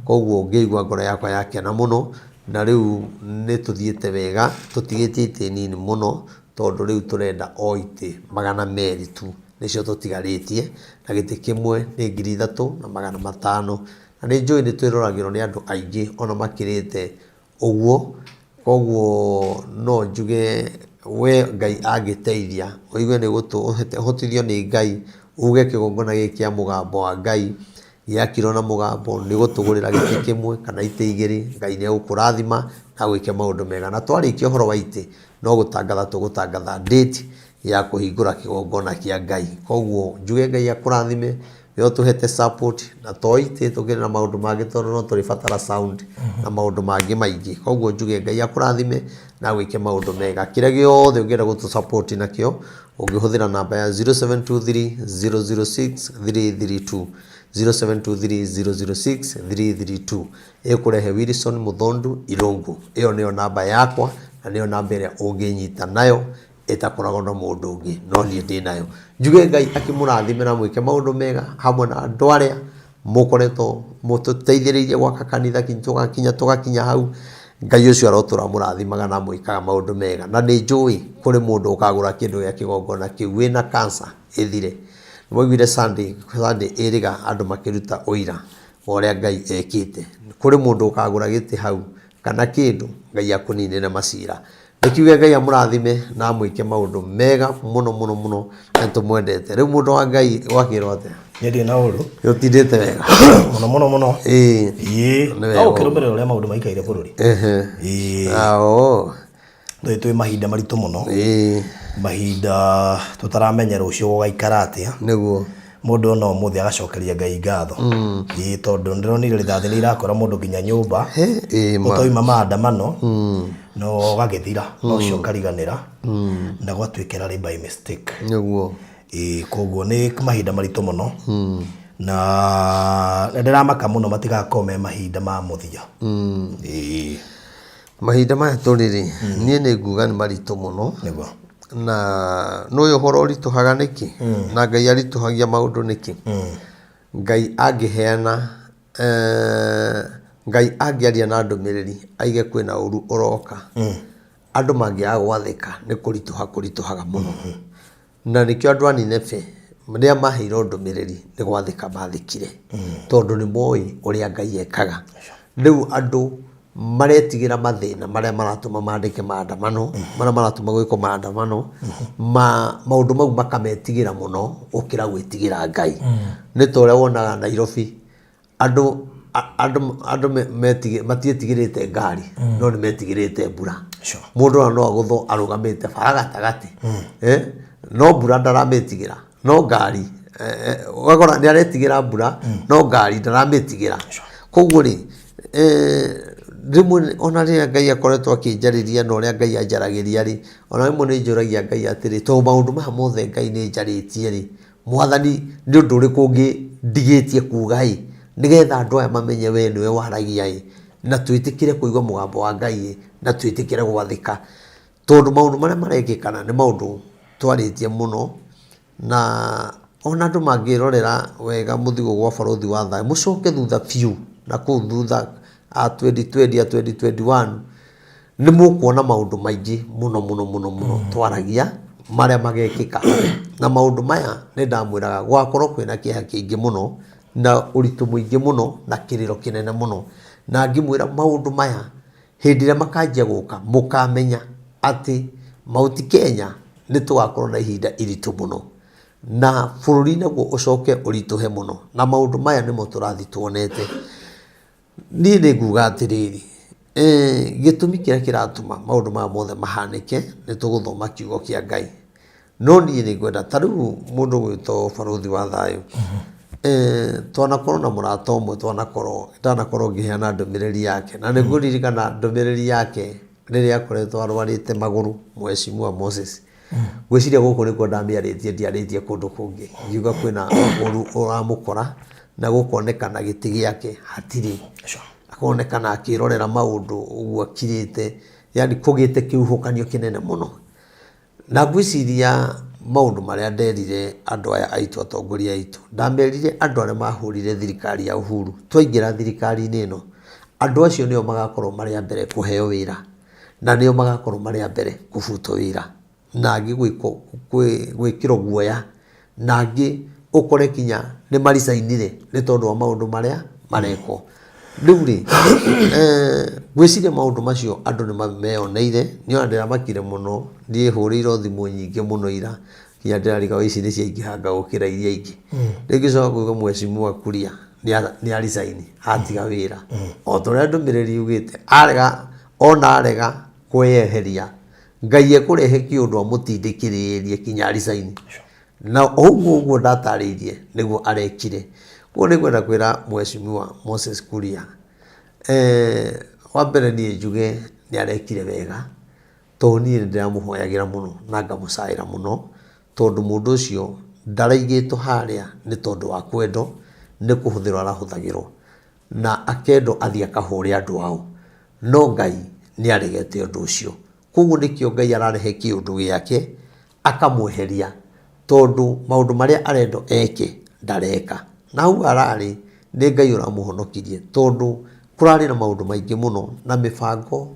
Koguo ngĩigua ngoro yakwa yakena mũno na rĩu nĩ tũthiĩte wega tũtigĩtie itĩ nini mũno tondũ rĩu tũrenda o itĩ 200 tu nĩcio tũtigarĩtie na gĩtĩ kĩmwe nĩ 3500. Na nĩ njũĩ nĩ twĩroragĩrwo nĩ andũ aingĩ ona makĩrĩte ũguo, koguo no njuge we Ngai angĩteithia, ũigue nĩ ũhotithio nĩ Ngai, uge kĩgongona gĩkĩ kĩa mũgambo wa Ngai, gĩakirwo na mũgambo, nĩ ũgũtũgũrĩra gĩtĩ kĩmwe kana itĩ igĩrĩ, Ngai nĩ egũkũrathima na agwĩke maũndũ mega. Na twarĩkia ũhoro wa itĩ, no gũtangatha tũgũtangatha date ya kũhingũra kĩgongona kĩa Ngai. Koguo njuge Ngai akũrathime, we ũtũhete support, na to itĩ tũkĩrĩ na maũndũ mangĩ tondũ no tũrĩbatara sound na maũndũ mangĩ maingĩ. Koguo njuge Ngai akũrathime na agwĩke maũndũ mega. Kĩrĩa gĩothe ũngĩenda gũtũ support nakĩo, ũngĩhũthĩra namba ya 0723 006 332, 0723 006 332 ĩkũrehe Wilson Mũthondu Irũngũ. Ĩyo nĩyo namba yakwa na nĩyo namba ĩrĩa ũngĩnyita nayo ĩtakoragwo na mũndũ ũngĩ no niĩ ndĩ nayo. Njuge Ngai akĩmũrathime na mwĩke maũndũ mega hamwe na andũ arĩa mũkoretwo mũtũteithĩrĩirie gwaka kanitha tũgakinya tũgakinya hau. Ngai ũcio arotũra mũrathimaga na mwĩkaga maũndũ mega. Na nĩ njũĩ kũrĩ mũndũ ũkagũra kĩndũ gĩa kĩgongona kĩu wĩna cancer ĩthire. Nĩ mwaiguire Sunday, Sunday ĩrĩga andũ makĩruta ũira wa ũrĩa Ngai ekĩte. Kũrĩ mũndũ ũkagũra gĩtĩ hau kana kĩndũ Ngai akũninĩre macira. Nĩkiuge Ngai amũrathime na amwĩke maũndũ mega mũno mũno mũno, na nĩtũmwendete. Rĩu mũndũ wa Ngai gwakĩrwo atĩa? Niĩ ndirĩ na ũru. Nĩũtindĩte wega? Mũno mũno mũno. Ĩĩ. Ĩĩ. Nĩ wega. No ũkĩrũmĩrĩra ũrĩa maũndũ maikaire bũrũri. Ĩĩ. Ao. Tũrĩ twĩ mahinda maritũ mũno. Ĩĩ. Mahinda tũtaramenya rũciũ gũgaikara atĩa. Nĩguo. Mũndũ ona ũmũthĩ agacokeria Ngai ngatho. Ĩĩ tondũ nĩndĩronire rithathi nĩ irakora mũndũ nginya nyũmba. Ĩĩ ma. Ũtoima maandamano. No ũgagĩthira. No ũcio ũkariganĩra. Na gwatuĩka ĩrarĩ by mistake. Nĩguo. Ĩĩ koguo nĩ mahinda maritũ mũno. Na nĩ ndĩramaka mũno matigakorwo me mahinda ma mũthia. Ĩĩ. Mahinda maya tũrĩ rĩ, niĩ nĩ nguga nĩ maritũ mũno. Nĩguo. Na nĩ ũĩ ũhoro ũritũhaga nĩkĩ? Na Ngai aritũhagia maũndũ nĩkĩ? Ngai angĩheana, Ngai angĩaria na ndũmĩrĩri aige kwĩna ũru ũroka, andũ mangĩaga gwathĩka nĩ kũritũha kũritũhaga mũno. Na nĩkĩo andũ a Nineve rĩrĩa maheirwo ndũmĩrĩri nĩ gwathĩka mathĩkire, tondũ nĩ moĩ ũrĩa Ngai ekaga. Rĩu andũ maretigĩra mathĩna marĩa maratũma mandĩke maandamano, marĩa maratũma gwĩkwo maandamano, maũndũ mau makametigĩra mũno gũkĩra gwĩtigĩra Ngai. Nĩ ta ũrĩa wonaga Nairobi andũ andũ andũ matietigĩrĩte ngari no nĩ metigĩrĩte mbura. Mũndũ ona no agũthwo arũgamĩte bara gatagatĩ, no mbura ndaramĩtigĩra, no ngari ũgakora nĩ aretigĩra mbura no ngari ndaramĩtigĩra. Koguo rĩ, rĩmwe ona rĩrĩa Ngai akoretwo akĩnjarĩria na ũrĩa Ngai anjaragĩria rĩ, ona rĩmwe nĩ njũragia Ngai atĩrĩ, tondũ maũndũ maya mothe Ngai nĩ njarĩtie rĩ, Mwathani nĩ ũndũ ũrĩkũ ũngĩ ndigĩtie kuga ĩ, nĩgetha andũ aya mamenye we nĩwe waragia ĩ, na twĩtĩkĩre kũigua mũgambo wa Ngai ĩ, na twĩtĩkĩre gwathĩka. Tondũ maũndũ marĩa marekĩkana nĩ maũndũ twarĩtie mũno, na ona andũ mangĩrorera wega mũthiĩ gwa Barũthi wa Thayũ, mũcoke thutha biũ na kũu thutha a 2020 a 2021, Nĩ mũkuona maũndũ maingĩ mũno mũno mũno mũno twaragia marĩa magekĩka. Na maũndũ maya nĩ ndamwĩraga gũgakorwo kwĩna kĩeha kĩingĩ mũno na ũritũ mũingĩ mũno na kĩrĩro kĩnene mũno. Na ngĩmwĩra maũndũ maya hĩndĩ ĩrĩa makanjia gũka mũkamenya atĩ Mount Kenya nĩ tũgakorwo na ihinda iritũ mũno. Na bũrũri naguo ũcoke ũritũhe mũno. Na maũndũ maya nĩmo tũrathiĩ tuonete. Niĩ nĩ nguga atĩrĩrĩ, gĩtũmi kĩrĩa kĩratũma maũndũ maya mothe mahanĩke, nĩ tũgũthoma kiugo kĩa Ngai. No niĩ nĩ ngwenda, ta rĩu mũndũ ũgwĩtwo Barũthi wa Thayũ, twanakorwo na mũrata ũmwe twanakorwo, ndanakorwo ngĩheana ndũmĩrĩri yake, na nĩ ngũririkana ndũmĩrĩri yake rĩrĩa akoretwo arwarĩte magũrũ, Mheshimiwa Moses. Ngwĩciria gũkũ nĩkuo ndamĩarĩtie ndiarĩtie kũndũ kũngĩ. Ngiuga kwĩna ũru ũramũkora na gũkonekana gĩtĩ gĩake hatirĩ. Akonekana akĩrorera maũndũ ũguo akirĩte, yaani kũgĩte kĩhuhũkanio kĩnene mũno. Na ngwĩciria maũndũ marĩa nderire andũ aya aitũ, atongoria aitũ, ndamerire andũ arĩa mahũrire thirikari ya Uhuru, twaingĩra thirikari-inĩ ĩno, andũ acio nĩo magakorwo marĩ a mbere kũheo wĩra. Na nĩo magakorwo marĩ a mbere kũbutwo wĩra, na angĩ gwĩkĩrwo guoya, na angĩ ũkore kinya nĩ maricainire nĩ tondũ wa maũndũ marĩa marekwo. Rĩu rĩ, ngwĩciria maũndũ macio andũ nĩ meyoneire, niĩ ona ndĩramakire mũno, niĩ hũrĩirwo thimũ nyingĩ mũno ira, nginya ndĩrarigwo ici nĩ ciaingĩhanga gũkĩra iria ingĩ. Rĩu ngĩcoka kũigua Mheshimiwa Kuria nĩ a resign, atiga wĩra. O ta ũrĩa ndũmĩrĩri yugĩte, arega Ona arega kwĩyeheria, Ngai ekũrehe kĩũndũ amũtindĩkĩrĩrie kinya aricaini. Na ũguo ũguo ndatarĩirie nĩguo arekire. Koguo nĩ ngwenda kwĩra Mheshimiwa Moses Kuria, wa mbere niĩ njuge nĩ arekire wega, tondũ niĩ nĩ ndĩramũhoyagĩra mũno na ngamũcaĩra mũno, tondũ mũndũ ũcio ndaraigĩtwo harĩa nĩ tondũ wa kwendwo, nĩ kũhũthĩrwo arahũthagĩrwo. Na akendwo athiĩ akahũre andũ ao. No Ngai nĩ aregete ũndũ ũcio. Koguo nĩkĩo Ngai ararehe kĩũndũ gĩake akamweheria tondũ maũndũ marĩa arendwo eke ndareka. Na hau ararĩ nĩ Ngai ũramũhonokirie tondũ kũrarĩ na maũndũ maingĩ mũno na mĩbango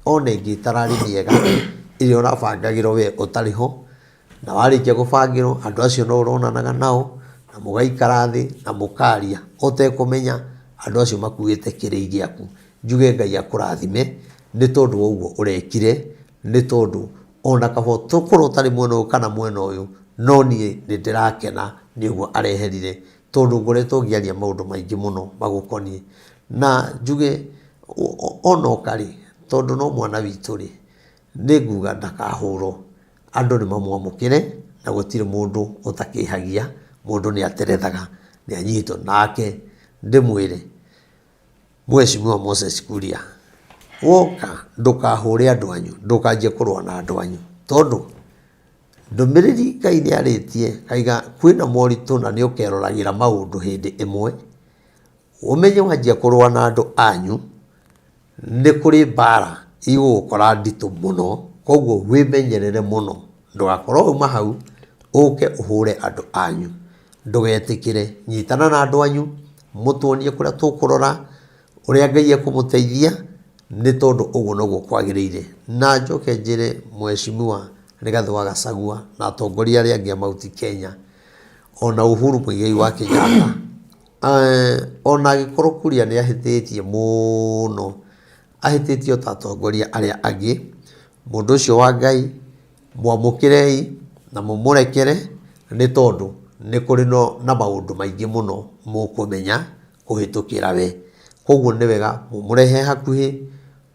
ona ĩngĩ ĩtararĩ mĩega ĩrĩa ũrabangagĩrwo we ũtarĩ ho. Na warĩkia gũbangĩrwo, andũ acio no ũronanaga nao, na mũgaikara thĩ na mũkaria, ũtekũmenya andũ acio makuĩte kĩrĩi gĩaku. Njuge Ngai akũrathime nĩ tondũ wa ũguo ũrekire, Nĩ tondũ ona kaba tũkorwo ũtarĩ mwena ũyũ kana mwena ũyũ, no niĩ nĩ ndĩrakena nĩ ũguo areherire, tondũ ngoretwo ngĩaria maũndũ maingĩ mũno magũkoniĩ. Na njuge onoka rĩ, tondũ no mwana witũ rĩ, nĩ nguga ndakahũrwo, andũ nĩ mamwamũkĩre na gũtirĩ mũndũ ũtakĩhagia, mũndũ nĩ aterethaga, nĩ anyitwo. Nake ndĩmwĩre Mheshimiwa Moses Kuria, woka ndũkahũre andũ anyu, ndũkanjie kũrũa na andũ anyu, tondũ ndũmĩrĩri Ngai nĩ arĩtie akaiga kwĩna moritũ na nĩ ũkeroragĩra maũndũ hĩndĩ ĩmwe, ũmenye wanjia kũrũa na andũ anyu, nĩ kũrĩ mbara igũgũkora nditũ mũno, koguo wĩmenyerere mũno, ndũgakorwo wauma hau ũke ũhũre andũ anyu. Ndũgetĩkĩre, nyitana na andũ anyu, mũtuonie kũrĩa tũkũrora, ũrĩa Ngai ekũmũteithia, nĩ tondũ ũguo noguo kwagĩrĩire. Na njoke njĩre Mheshimiwa Rigathĩ wa Gachagua na atongoria arĩa angĩ a Mount Kenya, ona Uhuru Muigai wa Kenyatta, ona angĩkorwo Kuria nĩ ahĩtĩtie mũno, ahĩtĩtie o ta atongoria arĩa angĩ, mũndũ ũcio wa Ngai Mwamũkĩrei na mũmũrekere, nĩ tondũ nĩ kũrĩ na maũndũ maingĩ mũno mũkũmenya kũhĩtũkĩra we. Koguo nĩ wega mũmũrehe hakuhĩ,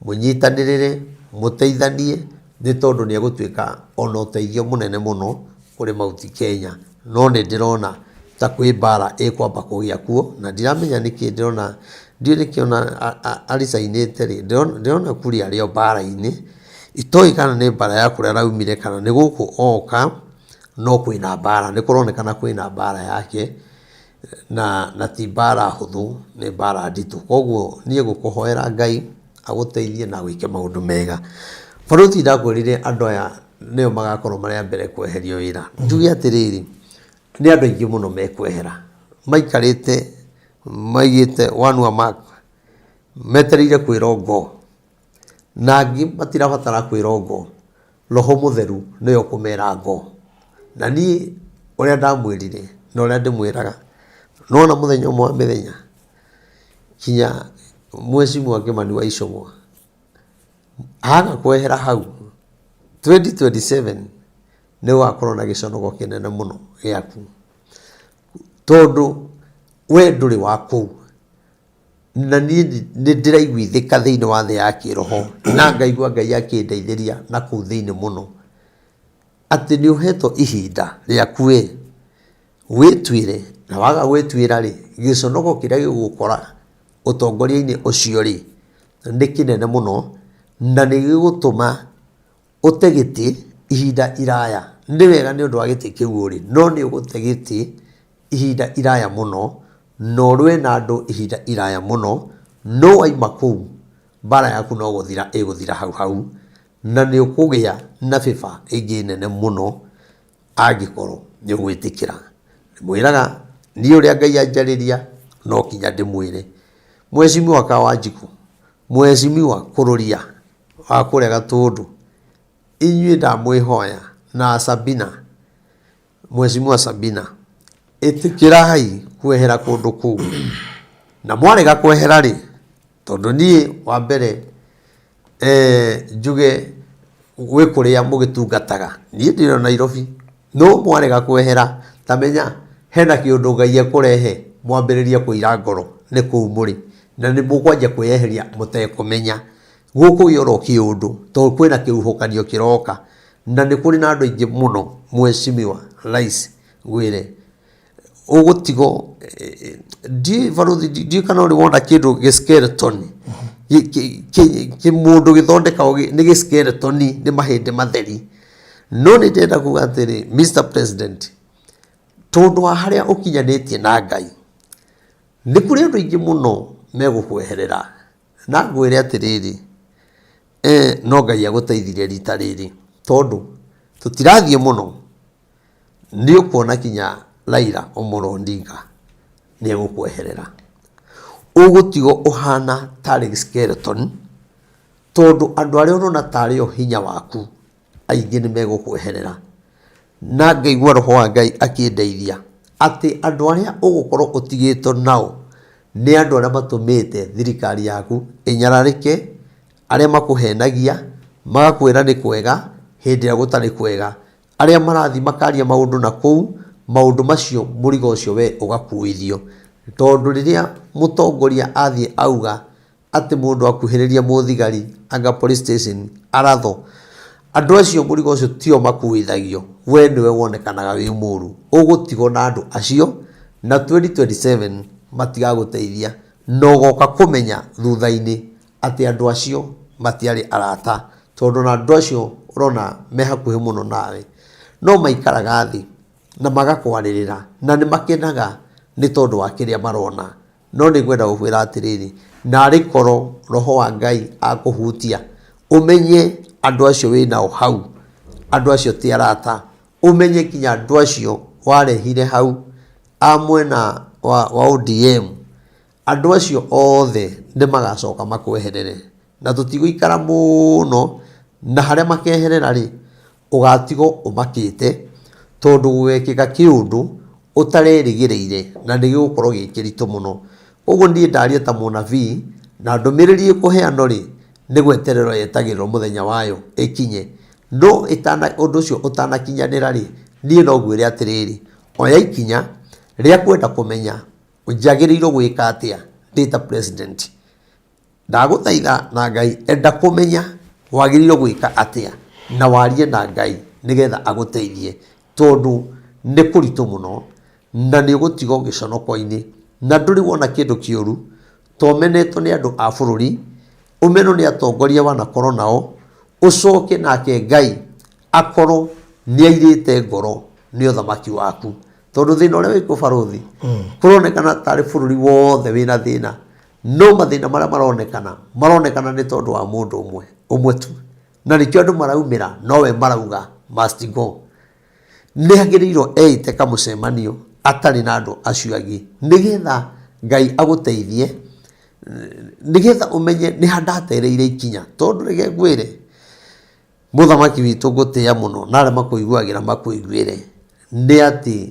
mũnyitanĩrĩre, mũteithanie, nĩ tondũ nĩ egũtuĩka ona ũteithio mũnene mũno kũrĩ Mount Kenya. No nĩ ndĩrona ta kwĩ mbara ĩkwamba kũgĩa kuo, na ndiramenya nĩkĩ ndĩrona, ndiũĩ nĩkĩ ona aricainĩte rĩ, ndĩrona Kuria arĩ o mbara-inĩ. Itoĩ kana nĩ mbara ya kũrĩa araumire kana nĩ gũkũ oka, no kwĩna mbara, nĩ kũronekana kwĩna mbara yake, na ti mbara hũthũ, nĩ mbara nditũ. Koguo niĩ ngũkũhoera Ngai agũteithie na agwĩke maũndũ mega. Barũthi ndakwĩrire andũ aya nĩo magakorwo marĩ a mbere kweherio wĩra. Njuge atĩrĩrĩ, nĩ andũ aingĩ mũno mekwehera, maikarĩte maigĩte one mark, metereire kwĩrwo go. Na angĩ matirabatara kwĩrwo ngo, Roho Mũtheru nĩwe ũkũmera ngo. Na niĩ ũrĩa ndamwĩrire na ũrĩa ndĩmwĩraga, nĩwona mũthenya ũmwe wa mĩthenya, kinya Mheshimiwa Kĩmani wa Icũng'wa aga kwehera hau, 2027 nĩ ũgakorwo na gĩconoko kĩnene mũno gĩaku, tondũ we ndũrĩ wa kũu. Na niĩ nĩ ndĩraiguithĩka thĩinĩ wa thĩ ya kĩroho na ngaigua Ngai akĩndeithĩria na kũu thĩinĩ mũno, atĩ nĩ ũhetwo ihinda rĩaku we wĩtuĩre, na waga gwĩtuĩra rĩ, gĩconoko kĩrĩa gĩgũgũkora ũtongoria-inĩ ũcio rĩ, nĩ kĩnene mũno na nĩ gĩgũtũma ũte gĩtĩ ihinda iraya. Nĩ wega nĩ ũndũ wa gĩtĩ kĩu ũrĩ, no nĩ ũgũte gĩtĩ ihinda iraya mũno, na ũrũe na andũ ihinda iraya mũno, no waima kũu, mbara yaku no gũthira ĩgũthira hau hau, na nĩ ũkũgĩa na favour ĩngĩ nene mũno angĩkorwo nĩ ũgwĩtĩkĩra. Ndĩmwĩraga niĩ ũrĩa Ngai anjarĩria no nginya ndĩmwĩre. Mheshimiwa Kawanjikũ, Mheshimiwa Kũrũria wa kũrĩa Gatũndũ, inyuĩ ndamwĩhoya na Sabina, Mheshimiwa Sabina, ĩtĩkĩrai kwehera kũndũ kũu. Na mwarega kwehera rĩ, tondũ niĩ wa mbere njuge gwĩ kũrĩa mũgĩtungataga, niĩ ndĩ o Nairobi, no mwarega kwehera, ta menya hena kĩũndũ Ngai ekũrehe mwambĩrĩrie kũira ngoro nĩ kũu mũrĩ, na nĩ mũkwanjia kwĩyeheria mũtekũmenya. Gũkũgĩa oro kĩũndũ tondũ kwĩna kĩhuhũkanio kĩroka. Na nĩ kũrĩ na andũ aingĩ mũno Mheshimiwa Rais ngwĩre, ũgũtigwo ndiũĩ barũthi ndiũĩ kana ũrĩ wona kĩndũ gĩ skeleton, kĩmũndũ gĩthondekagwo nĩ gĩ skeleton nĩ mahĩndĩ matheri. No nĩ ndĩrenda kuga atĩrĩ Mr President, tondũ wa harĩa ũkinyanĩtie na Ngai, nĩ kũrĩ andũ aingĩ mũno megũkweherera. Na ngwĩre atĩrĩrĩ, no Ngai agũteithirie rita rĩrĩ, tondũ tũtirathiĩ mũno, nĩ ũkuona kinya Raila Omolo Odinga nĩ egũkweherera. Ũgũtigwo ũhana tarĩ skeleton, tondũ andũ arĩa ũrona tarĩ o hinya waku, aingĩ nĩ megũkweherera. Na ngaigua Roho wa Ngai akĩndeithia atĩ andũ arĩa ũgũkorwo ũtigĩtwo nao nĩ andũ arĩa matũmĩte thirikari yaku ĩnyararĩke, arĩa makũhenagia, Magakwĩra nĩ kwega hĩndĩ ĩrĩa gũtarĩ kwega. Arĩa marathiĩ makaria maũndũ na kũu, maũndũ macio mũrigo ũcio we ũgakuithio. Tondũ rĩrĩa mũtongoria athiĩ auga atĩ mũndũ akuhĩrĩria mũthigari anga police station aratho, andũ acio mũrigo ũcio tio makuithagio, we nĩwe wonekanaga wĩ mũru. Ũgũtigwo na andũ acio na 2027 matigagũteithia na ũgoka kũmenya thutha-inĩ atĩ andũ acio matiarĩ arata, tondũ ona andũ acio ũrona me hakuhĩ mũno nawe, no maikaraga thĩ na magakwarĩrĩra na nĩ makenaga nĩ tondũ wa kĩrĩa marona. No nĩ ngwenda gũkwĩra atĩrĩrĩ, narĩ korwo roho wa Ngai akũhutia, ũmenye andũ acio wĩ nao hau, andũ acio ti arata, ũmenye nginya andũ acio warehire hau a mwena wa ODM, Andũ acio othe nĩ magacoka makweherere, na tũtigũikara mũno, na harĩa makeherera-rĩ, ũgatigwo ũmakĩte, tondũ gũgekĩka kĩũndũ ũtarerĩgĩrĩire, na nĩ gĩgũkorwo gĩ kĩritũ mũno. Ũguo niĩ ndaria ta mũnabii, na ndũmĩrĩri ĩkũheanwo-rĩ, nĩ gwetererwo yetagĩrĩrwo mũthenya wayo ĩkinye. No ũndũ ũcio ũtanakinyanĩra-rĩ, niĩ no ngwĩre atĩrĩrĩ, oya ikinya rĩa kwenda kũmenya Njagĩrĩirwo gwĩka atĩa ndĩ ta president? Ndagũthaitha na Ngai enda kũmenya wagĩrĩirwo gwĩka atĩa na warie na Ngai nĩgetha agũteithie tondũ nĩ kũritũ mũno na nĩ ũgũtigwo gĩconoko-inĩ na ndũrĩ wona kĩndũ kĩũru ta ũmenetwo nĩ andũ a bũrũri, ũmenwo nĩ atongoria wanakorwo nao, ũcoke nake Ngai akorwo nĩ airĩte ngoro nĩ ũthamaki waku. Tondũ thĩna ũrĩa wĩkuo barũthi, kũronekana tarĩ bũrũri wothe wĩna thĩna, no mathĩna marĩa maronekana, maronekana nĩ tondũ wa mũndũ ũmwe, ũmwe tu. Na nĩkĩo andũ maraumĩra, nowe marauga must go. Nĩ agĩrĩirwo eĩte kamũcemanio atarĩ na andũ acio angĩ, nĩgetha Ngai agũteithie, nĩgetha ũmenye nĩ ha ndatereire ikinya. Tondũ reke ngwĩre, Mũthamaki witũ ngũtĩĩa mũno na arĩa makũiguagĩra makũiguĩre nĩ atĩ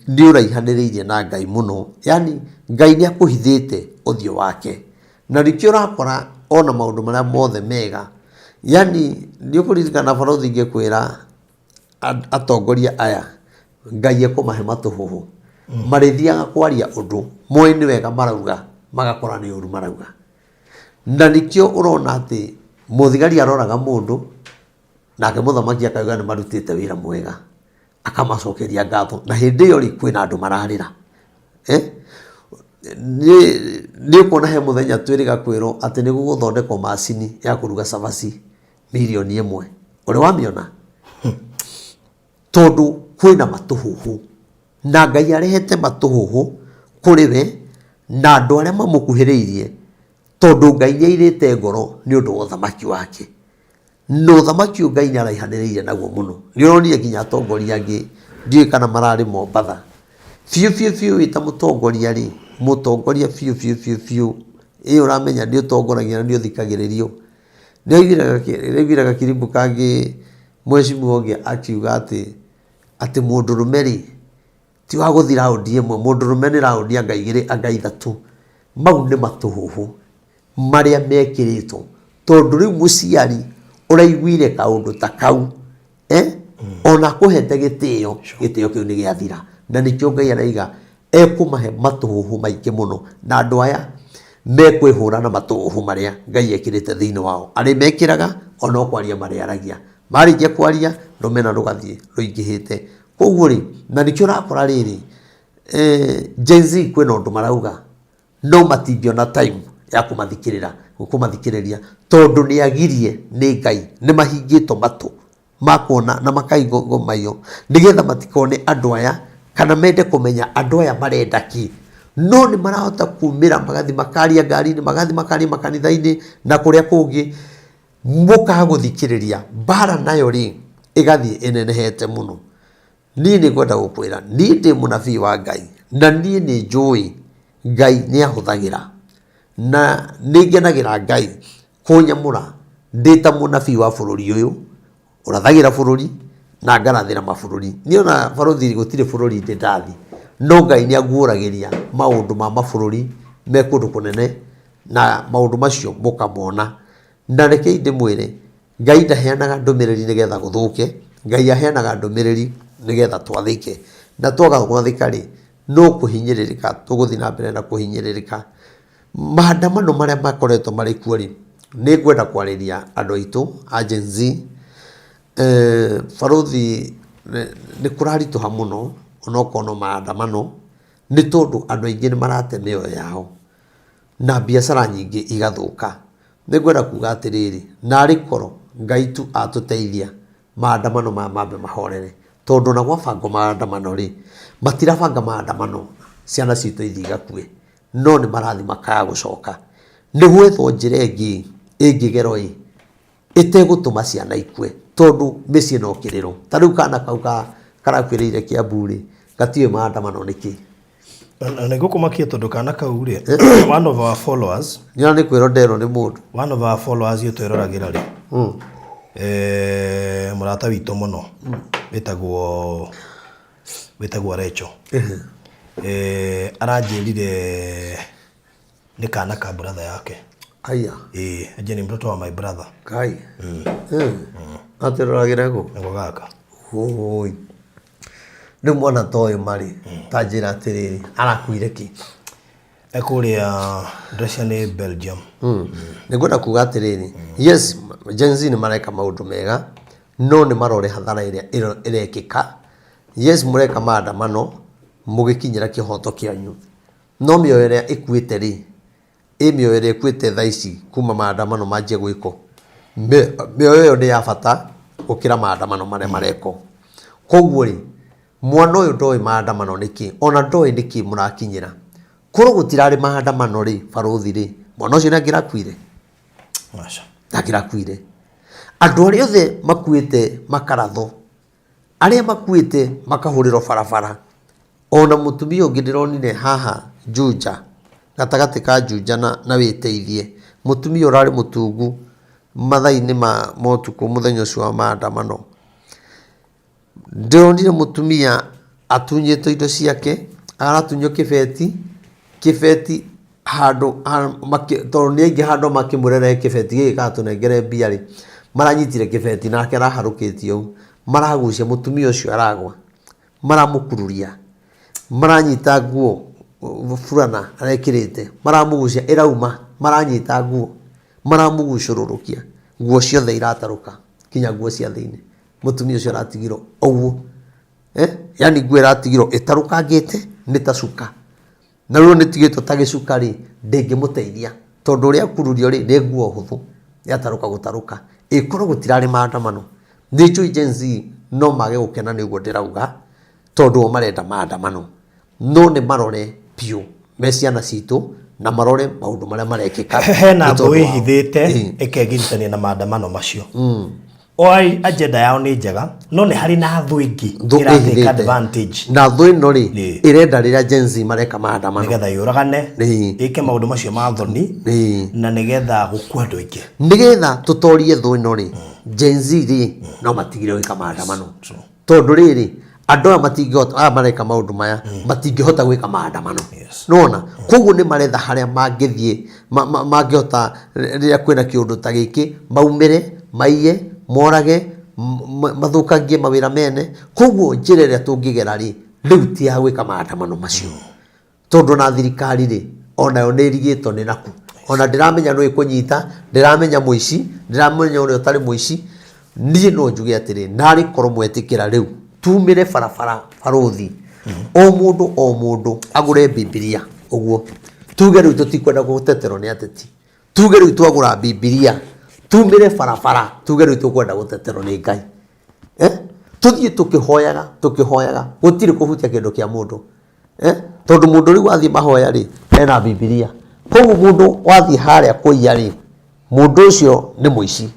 nĩ ũraihanĩrĩirie na Ngai mũno, yaani Ngai nĩ akũhithĩte ũthiũ wake. Na nĩkĩo ũrakora ona maũndũ marĩa mothe mega, yaani nĩ ũkũririkana barũthi ngĩkwĩra atongoria aya Ngai ekũmahe matũhũhũ, marĩthiaga kwaria ũndũ moĩ nĩ wega marauga, magakora nĩ ũru marauga. Na nĩkĩo ũrona atĩ mũthigari aroraga mũndũ, nake mũthamaki akauga nĩ marutĩte wĩra mwega, akamacokeria ngatho. Na hĩndĩ ĩyo rĩ, kwĩna andũ mararĩra. Eh? Nĩ ũkuona he mũthenya twĩrĩga kwĩrwo atĩ nĩ gũgũthondekwo macini ya kũruga cabaci mirioni 1. Ũrĩ wamĩona? Tondũ kwĩna matũhũhũ. Na Ngai arehete matũhũhũ kũrĩ we na andũ arĩa mamũkuhĩrĩirie, tondũ Ngai nĩ airĩte ngoro nĩ ũndũ wa ũthamaki wake. Na ũthamaki ũyũ Ngai nĩ araihanĩrĩirie naguo mũno. Nĩ ũronire nginya atongoria angĩ, ndiũĩ kana mararĩ Mombatha. Biũ biũ biũ wĩ ta mũtongoria rĩ, mũtongoria biũ biũ biũ biũ, ĩ ũramenya nĩ ũtongoragia na nĩ ũthikagĩrĩrio. Nĩ aiguire gakiribu kangĩ mheshimiwa ũngĩ akiuga atĩ atĩ mũndũrũme rĩ, ti wa gũthiĩ raũndi ĩmwe, mũndũrũme nĩ raũndi anga igĩrĩ anga ithatũ. Mau nĩ matũhũhũ marĩa mekĩrĩtwo, tondũ rĩu mũciari ũraiguire kaũndũ ta kau, eh, ona akũhete gĩtĩo, gĩtĩo kĩu nĩ gĩathira. Na nĩkĩo Ngai araiga ekũmahe matũhũhũ maingĩ mũno, na andũ aya mekwĩhũra na matũhũhũ marĩa Ngai ekĩrĩte thĩinĩ wao. Arĩmekĩraga ona o kwaria marĩaragia. Marĩkia kwaria rũmena rũgathiĩ rũingĩhĩte. Koguo rĩ, na nĩkĩo ũrakora rĩrĩ, Gen Z kwĩna ũndũ marauga no matingĩona time ya kũmathikĩrĩra, kũmathikĩrĩria tondũ nĩ agirie nĩ Ngai, nĩ mahingĩtwo matũ ma kuona na makaigwo maitho nĩgetha matikone andũ aya kana mende kũmenya andũ aya marenda kĩ. No nĩ marahota kumĩra magathiĩ makaria ngari-inĩ, magathiĩ makaria makanitha-inĩ na kũrĩa kũngĩ. Mũkaga gũthikĩrĩria, mbara nayo rĩ, ĩgathiĩ ĩnenehete mũno. Niĩ nĩ ngwenda gũkwĩra, niĩ ndĩ mũnabii wa Ngai, na niĩ nĩ njũĩ Ngai nĩ ahũthagĩra, na nĩ ngenagĩra Ngai kũnyamũra ndĩ ta mũnabii wa bũrũri ũyũ, ũrathagĩra bũrũri na ngarathĩra mabũrũri. Niĩ ona barũthi gũtirĩ bũrũri ndĩ ndathiĩ, no Ngai nĩ anguũragĩria maũndũ ma mabũrũri me kũndũ kũnene, na maũndũ macio mũkamona. Na rekei ndĩmwĩre, Ngai ndaheanaga ndũmĩrĩri nĩgetha gũthũke, Ngai aheanaga ndũmĩrĩri nĩgetha twathĩke. Na twaga gwathĩka rĩ, no kũhinyĩrĩrĩka tũgũthiĩ na mbere na kũhinyĩrĩrĩka. Maandamano marĩa makoretwo marĩ kuo rĩ, nĩ ngwenda kwarĩria andũ aitũ a Gen Z. Barũthi nĩ kũraritũha mũno onokorwo no maandamano, nĩ tondũ andũ aingĩ nĩ marate mĩoyo yao na biacara nyingĩ igathũka. Nĩ ngwenda kuga atĩrĩrĩ, narĩ korwo Ngai tu atũteithia maandamano maya mambe mahorere, tondũ ona gwabangwo maandamano rĩ, matirabanga maandamano ciana citũ ithiĩ igakue, no nĩ marathiĩ makaga gũcoka. Nĩ gwethwo njĩra ĩngĩ ĩngĩgerwo ĩ, ĩtegũtũma ciana ikue, tondũ mĩciĩ no kĩrĩro. Ta rĩu kana kau karakuĩrĩire Kiambu rĩ, gatiũĩ maandamano nĩ kĩ. Na nĩ ngũkũmakia tondũ kana kau rĩ, one of our followers, Nĩona nĩ kwĩrwo nderwo nĩ mũndũ. One of our followers ũyũ twĩroragĩra rĩ, mũrata witũ mũno wĩtagwo Recho, aranjĩrire nĩ kana ka brother yake. Aya. Ĩĩ, anjĩrire ni mtoto wa my brother. Kai. Atwĩroragĩra kũ? Nĩko gaka. Ũi. Rĩu mwana ta ũyũ marĩ, ta njĩra atĩrĩrĩ, arakuire kĩ? E kũrĩa ndĩrecia nĩ Belgium. Nĩ ngwenda kuga atĩrĩrĩ, yes, Gen Z nĩ mareka maũndũ mega, no nĩ marore hathara ĩrĩa ĩrekĩka. Yes, mũreka maandamano mũgĩkinyĩra kĩhoto kĩanyu, no mĩoyo ĩrĩa ĩkuĩte rĩ, ĩ mĩoyo ĩrĩa ĩkuĩte thaa ici kuma maandamano manjie gwĩkwo, mĩoyo ĩyo nĩ ya bata gũkĩra maandamano marĩa marekwo. Koguo rĩ, mwana ũyũ ndoĩ maandamano nĩ kĩ, ona ndoĩ nĩ kĩ mũrakinyĩra. Korwo gũtirarĩ maandamano rĩ, barũthi rĩ, mwana ũcio nĩ angĩrakuire? Aca. Ndangĩrakuire. Andũ arĩa othe makuĩte makarathwo, arĩa makuĩte makahũrĩrwo barabara, ona mũtumia ũngĩ ndĩronire haha Juja, gatagatĩ ka Juja na Wĩteithie, mũtumia ũrarĩ mũtungu mathaa-inĩ ma ũtukũ mũthenya ũcio wa maandamano. Ndĩronire mũtumia atunyĩtwo indo ciake, aratunywo kĩbeti, kĩbeti handũ tondũ nĩ aingĩ handũ makĩmwĩra rehe kĩbeti gĩkĩ kana tũnengere mbia rĩ, maranyitire kĩbeti nake araharũkĩtie ũũ, maragucia mũtumia ũcio aragwa, maramũkururia, maranyita nguo burana arekĩrĩte, maramũgucia ĩrauma, maranyita nguo, maramũgucũrũrũkia, nguo ciothe iratarũka nginya nguo cia thĩiniĩ, mũtumia ũcio aratigirwo ũguo, yaani nguo ĩratigirwo ĩtarũkangĩte nĩ ta cuka. Na rĩu nĩtigĩtwo ta gĩcuka rĩ, ndĩngĩmũteithia tondũ ũrĩa akururio rĩ, nĩ nguo hũthũ yatarũka gũtarũka. Ĩkorwo gũtirarĩ maandamano, nĩ njũĩ Gen Z no mage gũkena nĩ ũguo ndĩrauga, tondũ o marenda maandamano. No nĩ marore biũ me ciana citũ na marore maũndũ marĩa marekĩka. Hena nĩ thũ tondũ wao. ĩhithĩte Ĩĩ. ĩkegiritania na maandamano macio. Oi agenda yao nĩ njega no nĩ harĩ na thũ ĩngĩ Thũ ĩra take ĩhithĩte. advantage. Na thũ ĩno rĩ, Ĩĩ. ĩrenda rĩrĩa Gen Z mareka maandamano. Nĩgetha yũragane, Ĩĩ. ĩke maũndũ macio ma thoni Ĩĩ. na nĩgetha gũkua andũ aingĩ. Nĩgetha tũtorie thũ ĩno rĩ, Gen Z rĩ, no matigire gwĩka maandamano. Tondũ rĩrĩ, andũ aya matingĩhota, aya mareka maũndũ maya, matingĩhota gwĩka maandamano. Nĩwona? Koguo nĩ maretha harĩa mangĩthiĩ, mangĩhota rĩrĩa kwĩna kĩũndũ ta gĩkĩ, maumĩre, maiye, morage, mathũkangie mawĩra mene. Koguo njĩra ĩrĩa tũngĩgera rĩ, rĩu ti ya gwĩka maandamano macio. Tondũ ona thirikari rĩ, onayo nĩ ĩrigĩtwo nĩ nakũ. Ona ndĩramenya nũ ĩkũnyita, ndĩramenya mũici, ndĩramenya ũrĩa ũtarĩ mũici. Niĩ no njuge atĩrĩ, narĩ korwo mwetĩkĩra rĩu, tumĩre barabara barũthi, o mũndũ o mũndũ agũre Bibilia ũguo. Tuge rĩu tũtikwenda gũteterwo nĩ ateti. Tuge rĩu twagũra Bibilia, tumĩre barabara, tuge rĩu tũkwenda gũteterwo nĩ Ngai. Tũthiĩ tũkĩhoyaga, tũkĩhoyaga, gũtirĩ kũhutia kĩndũ kĩa mũndũ. Tondũ mũndũ rĩu wathiĩ mahoya rĩ, ena Bibilia. Koguo mũndũ wathiĩ harĩa kũiya rĩ, mũndũ ũcio nĩ mũici.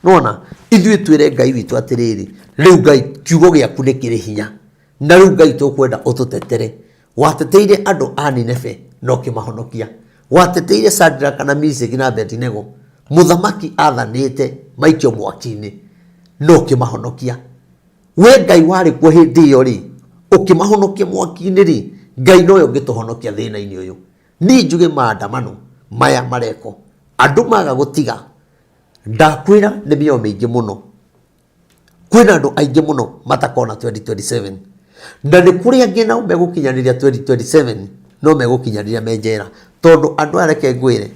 Nĩwona? Ithuĩ twĩre Ngai witũ atĩrĩrĩ, rĩu Ngai kiugo gĩaku nĩ kĩrĩ hinya. Na rĩu Ngai tũkwenda ũtũtetere. Wateteire andũ a Nineve na ũkĩmahonokia. Wateteire Shadraka na Meshaki na Abedinego, mũthamaki athanĩte maikio mwaki-inĩ na ũkĩmahonokia. We Ngai warĩ kuo hĩndĩ ĩyo rĩ, ũkĩmahonokia mwaki-inĩ rĩ, Ngai nowe ũngĩtũhonokia thĩna-inĩ ũyũ. Niĩ njuge maandamano maya marekwo, andũ maga gũtiga, Ndakwĩra nĩ mĩoyo mĩingĩ mũno. Kwĩna andũ aingĩ mũno matakona 2027. Na nĩ kũrĩ angĩ nao megũkinyanĩria 2027 no megũkinyanĩria me njera. Tondũ andũ aya reke ngwĩre,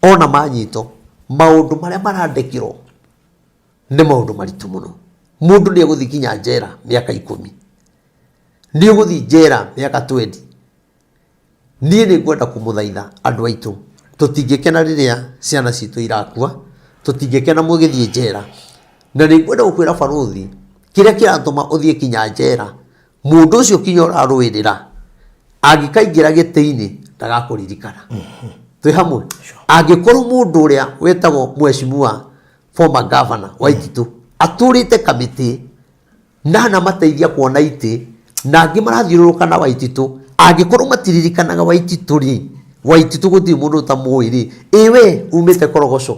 ona manyitwo, maũndũ marĩa marandĩkĩrwo nĩ maũndũ maritũ mũno. Mũndũ nĩ egũthiĩ nginya njera mĩaka ikũmi. Nĩ ũgũthiĩ njera mĩaka 20. Niĩ nĩ ngwenda kũmũthaitha andũ aitũ, tũtingĩkena rĩrĩa ciana citũ irakua, tũtingĩkena mũgĩthiĩ njera. Na nĩ ngwenda gũkwĩra barũthi, kĩrĩa kĩratũma ũthiĩ kinya njera, mũndũ ũcio kinya ũrarũĩrĩra, angĩkaingĩra gĩtĩ-inĩ ndagakũririkana. Twĩ hamwe? Angĩkorwo mũndũ ũrĩa wĩtagwo mheshimiwa former governor Waititu atũrĩte kamĩtĩ ndanamateithia kuona itĩ na angĩ marathiũrũrũka na Waititũ, angĩkorwo matiririkanaga Waititũ rĩ, Waititũ gũtirĩ mũndũ ũtamũĩ rĩ, ĩ we umĩte Korogoco,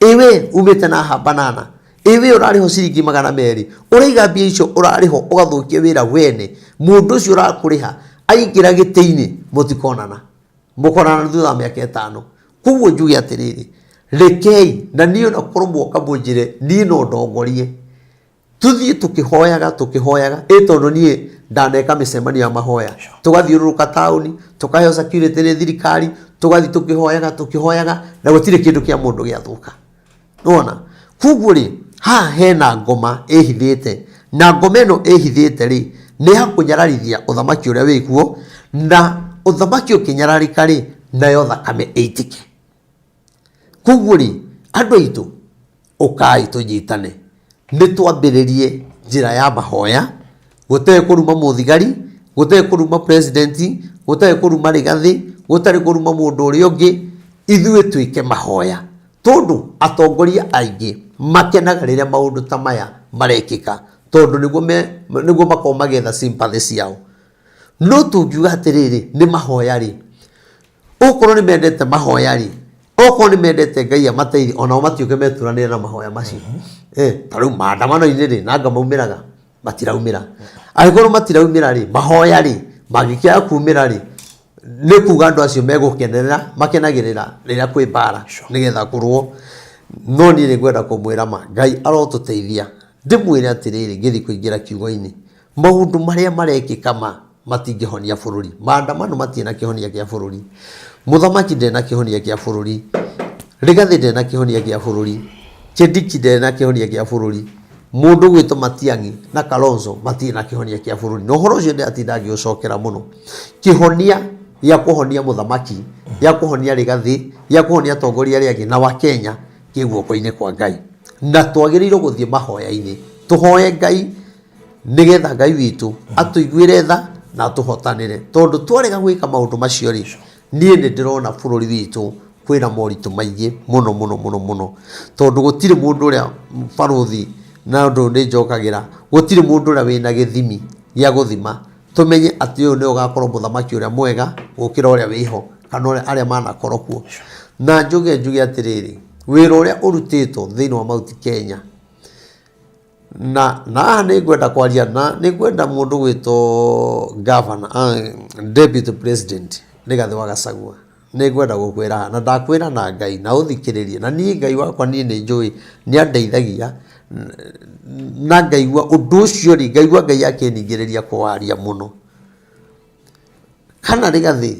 ĩ we umĩte na haha Banana, ĩ we ũrarĩhwo ciringi 200, ũraiga mbia icio ũrarĩhwo ũgathũkia wĩra wene, mũndũ ũcio ũrakũrĩha aingĩra gĩtĩ-inĩ mũtikonana, mũkonana thutha wa mĩaka ĩtano. Koguo njuge atĩrĩrĩ, rekei na niĩ ona korwo mwoka mũnjĩre niĩ no ndongorie, Tũthiĩ tũkĩhoyaga tũkĩhoyaga ĩ tondũ niĩ ndaneka mĩcemanio ya mahoya tũgathiũrũrũka taũni tũkaheo security nĩ thirikari tũgathiĩ tũkĩhoyaga tũkĩhoyaga na gũtirĩ kĩndũ kĩa mũndũ gĩathũka nĩwona koguo rĩ haha hena ngoma ĩhithĩte na ngoma ĩno ĩhithĩte rĩ nĩ ya kũnyararithia ũthamaki ũrĩa wĩkuo na ũthamaki ũkĩnyararĩka rĩ nayo thakame ĩitĩke. Koguo rĩ, andũ aitũ, ũkai tũnyitane, nĩ twambĩrĩrie njĩra ya mahoya, gũtarĩ kũruma mũthigari, gũtarĩ kũruma president, gũtarĩ kũruma Rigathĩ, gũtarĩ kũruma mũndũ ũrĩa ũngĩ, ithuĩ twĩke mahoya. Tondũ atongoria aingĩ makenaga rĩrĩa maũndũ ta maya marekĩka, tondũ nĩguo me, nĩguo makoragwo magĩetha sympathy ciao. No tũngiuga atĩrĩrĩ, nĩ mahoya rĩ, okorwo nĩ mendete mahoya rĩ, okorwo nĩ mendete Ngai amateithie, onao matiũke meturanĩre na mahoya macio. Ta rĩu maandamano-inĩ rĩ, nanga maumĩraga? Matiraumĩra. Angĩkorwo matiraumĩra rĩ, mahoya rĩ, mangĩkĩaga kumĩra rĩ, nĩ kuga andũ acio megũkenerera, makenagĩrĩra rĩrĩa kwĩ mbara nĩgetha kũrũo. No niĩ nĩ ngwenda kũmwĩra ma, Ngai arotũteithia. Ndĩmwĩre atĩrĩrĩ ngĩthiĩ kũingĩra kiugo-inĩ, Maũndũ marĩa marekĩka ma matingĩhonia bũrũri. Maandamano matirĩ na kĩhonia kĩa bũrũri. Mũthamaki ndarĩ na kĩhonia kĩa bũrũri. Rigathĩ ndarĩ na kĩhonia kĩa bũrũri. Kindiki ndarĩ na kĩhonia kĩa bũrũri. Mũndũ ũgwĩtwo Matiang'i na Kalonzo matirĩ na kĩhonia kĩa bũrũri. Na ũhoro ũcio ndĩratinda ngĩũcokera mũno. Kĩhonia gĩa kũhonia mũthamaki, gĩa kũhonia Rigathĩ, gĩa kũhonia atongoria arĩa angĩ na Wakenya kĩ guoko-inĩ kwa Ngai. Na twagĩrĩirwo gũthiĩ mahoya-inĩ tũhoe Ngai nĩgetha Ngai witũ atũiguĩre tha na atũhotanĩre, tondũ twarega gwĩka maũndũ macio rĩ, niĩ nĩ ndĩrona bũrũri witũ kwĩna moritũ maingĩ mũno mũno mũno mũno, tondũ gũtirĩ mũndũ ũrĩa barũthi, na ũndũ ũyũ nĩ njokagĩra, gũtirĩ mũndũ ũrĩa wĩna gĩthimi gĩa gũthima tũmenye atĩ ũyũ nĩwe ũgakorwo mũthamaki ũrĩa mwega gũkĩra ũrĩa wĩho kana ũrĩa arĩa manakorwo kuo. Na njuge njuge atĩrĩrĩ, wĩra ũrĩa ũrutĩtwo thĩinĩ wa Mount Kenya Na na haha nĩ ngwenda kwaria na nĩ ngwenda mũndũ gwĩtwo governor, deputy president Rigathĩ wa Gachagua. Nĩ ngwenda gũkwĩra haha na ndakwĩra na Ngai na ũthikĩrĩrie na niĩ Ngai wakwa niĩ nĩ njũĩ nĩ andeithagia na ngaigua ũndũ ũcio rĩ, ngaigua Ngai akĩningĩrĩria kũwaria mũno. Kana Rigathĩ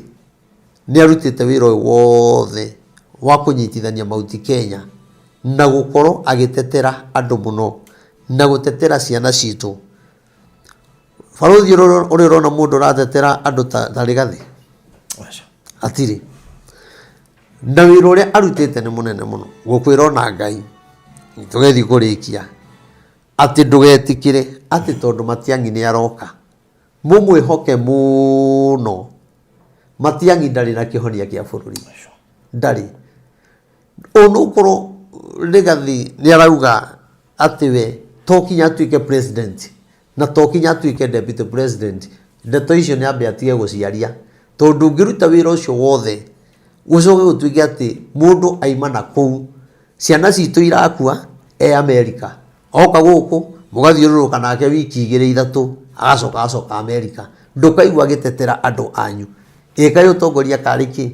nĩ arutĩte wĩra ũyũ wothe wa kũnyitithania Mount Kenya na gũkorwo agĩtetera andũ mũno na gũtetera ciana citũ. Barũthi ũrĩ ũrona mũndũ ũratetera andũ ta Rigathĩ? Hatirĩ. Na wĩra ũrĩa arutĩte nĩ mũnene mũno, ngũkwĩra ona Ngai, tũgĩthiĩ kũrĩkia, atĩ ndũgetĩkĩre atĩ tondũ Matiang'i nĩ aroka, Mũmwĩhoke mũno. Matiang'i ndarĩ na kĩhonia kĩa bũrũri. Ndarĩ. Onokorwo Rigathi nĩ arauga atĩ we to kinya atuĩke president na to kinya atuĩke deputy president, ndeto icio nĩ ambe atige gũciaria. Tondũ ndũngĩruta wĩra ũcio wothe gũcoke gũtuĩke atĩ mũndũ aima na kũu, ciana citũ irakua e America. Oka gũkũ, mũgathiũrũrũka nake wiki igĩrĩ ithatũ, agacoka agacoka Amerika. Ndũkaigua agĩtetera andũ anyu. Ĩ kaĩ ũtongoria karĩ kĩ?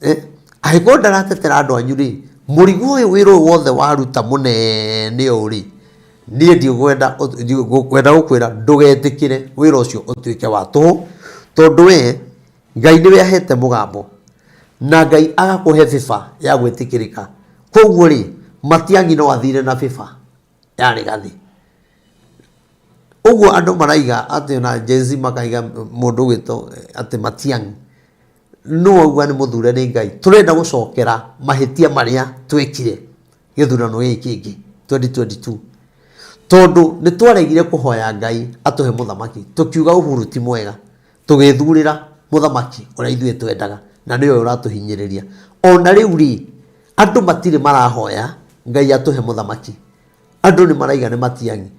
Eh? Angĩkorwo ndaratetera andũ anyu rĩ, Mũrigo ũyũ wĩra ũyũ wothe waruta mũnene ũũ rĩ, niĩ ndigwenda ngwenda gũkwĩra ndũgetĩkĩre wĩra ũcio ũtuĩke wa tũhũ, tondũ we Ngai nĩwe ahete mũgambo na Ngai agakũhe favor ya gwĩtĩkĩrĩka. Koguo rĩ, Matiang'i no athire na favor ya Rigathi. Ũguo andũ maraiga atĩ ona Gen Z makaiga mũndũ ũgwĩtwo atĩ Matiang'i nũ wauga nĩ mũthure nĩ Ngai. Tũrenda gũcokera mahĩtia marĩa twekire gĩthurano gĩkĩ kĩngĩ 2022 tondũ nĩ twaregire kũhoya Ngai atũhe mũthamaki, tũkiuga Uhuru ti mwega, tũgĩthurĩra mũthamaki ũrĩa ithuĩ twendaga na nĩwe ũratũhinyĩrĩria. Ona rĩu rĩ, andũ matirĩ marahoya Ngai atũhe mũthamaki. Andũ nĩ maraiga nĩ Matiang'i.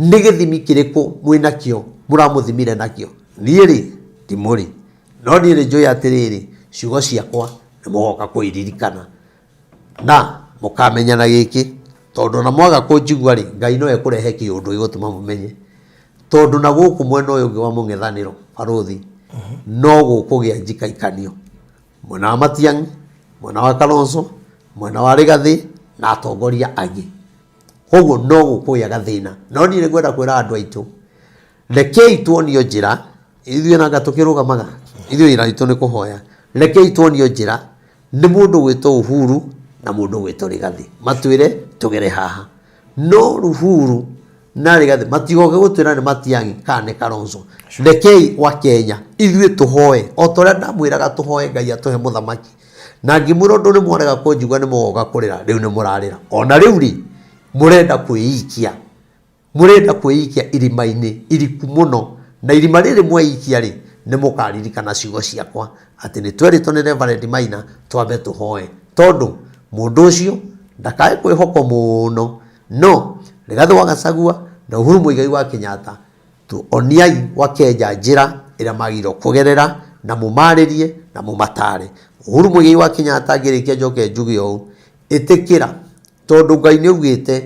Nĩ gĩthimi kĩrĩkũ mwĩnakĩo mũramũthimire nakĩo? Niĩ rĩ, ndimũrĩ. No niĩ nĩ njũĩ atĩrĩrĩ, ciugo ciakwa nĩ mũgoka kũiririkana. Na mũkamenya na gĩkĩ, tondũ ona mwaga kũnjigua rĩ, Ngai no ekũrehe kĩũndũ gĩgũtũma mũmenye. Tondũ na gũkũ mwena ũyũ ũngĩ wa mũng'ethanĩro, barũthi, no gũkũgĩa njikaikanio. Mwena wa Matiang'i, mwena wa Kalonzo, mwena wa Rigathi na atongoria angĩ. Koguo no gũkũgĩa gathĩna. No niĩ nĩ ngwenda kwĩra andũ aitũ, rekei tuonio njĩra, ithuĩ nanga tũkĩrũgamaga, ithuĩ wĩra witũ nĩ kũhoya. Rekei tuonio njĩra nĩ mũndũ gwĩtwo Uhuru na mũndũ gwĩtwo Rigathi, matwĩre tũgere haha. No Uhuru na Rigathi matigoke gũtwĩra nĩ Matiang'i kana nĩ Kalonzo. Rekei wa Kenya ithuĩ tũhoe o ta ũrĩa ndamwĩraga tũhoe Ngai atũhe mũthamaki. Na ngĩmwĩra ũndũ nĩ mwarega kũnjigua nĩ mũgoka kũrĩra, rĩu nĩ mũrarĩra. Ona rĩu rĩ, mũrenda kwĩikia Mũrenda kwĩikia irima-inĩ iriku mũno, na irima rĩrĩ mweikia-rĩ, nĩ mũkaririkana ciugo ciakwa, atĩ nĩ twerĩtwo nĩ Reverend Maina twambe tũhoe, tondũ mũndũ ũcio ndakae kwĩhokwo mũno. No Rigathĩ wa Gachagua na Uhuru Muigai wa Kenyatta, oniai Wakenya njĩra ĩrĩa magĩrĩirwo kũgerera, na mũmarĩrie na mũmatare. Uhuru Muigai wa Kenyatta ngĩrĩkia njoke njuge ũũ, ĩtĩkĩra, tondũ Ngai nĩ augĩte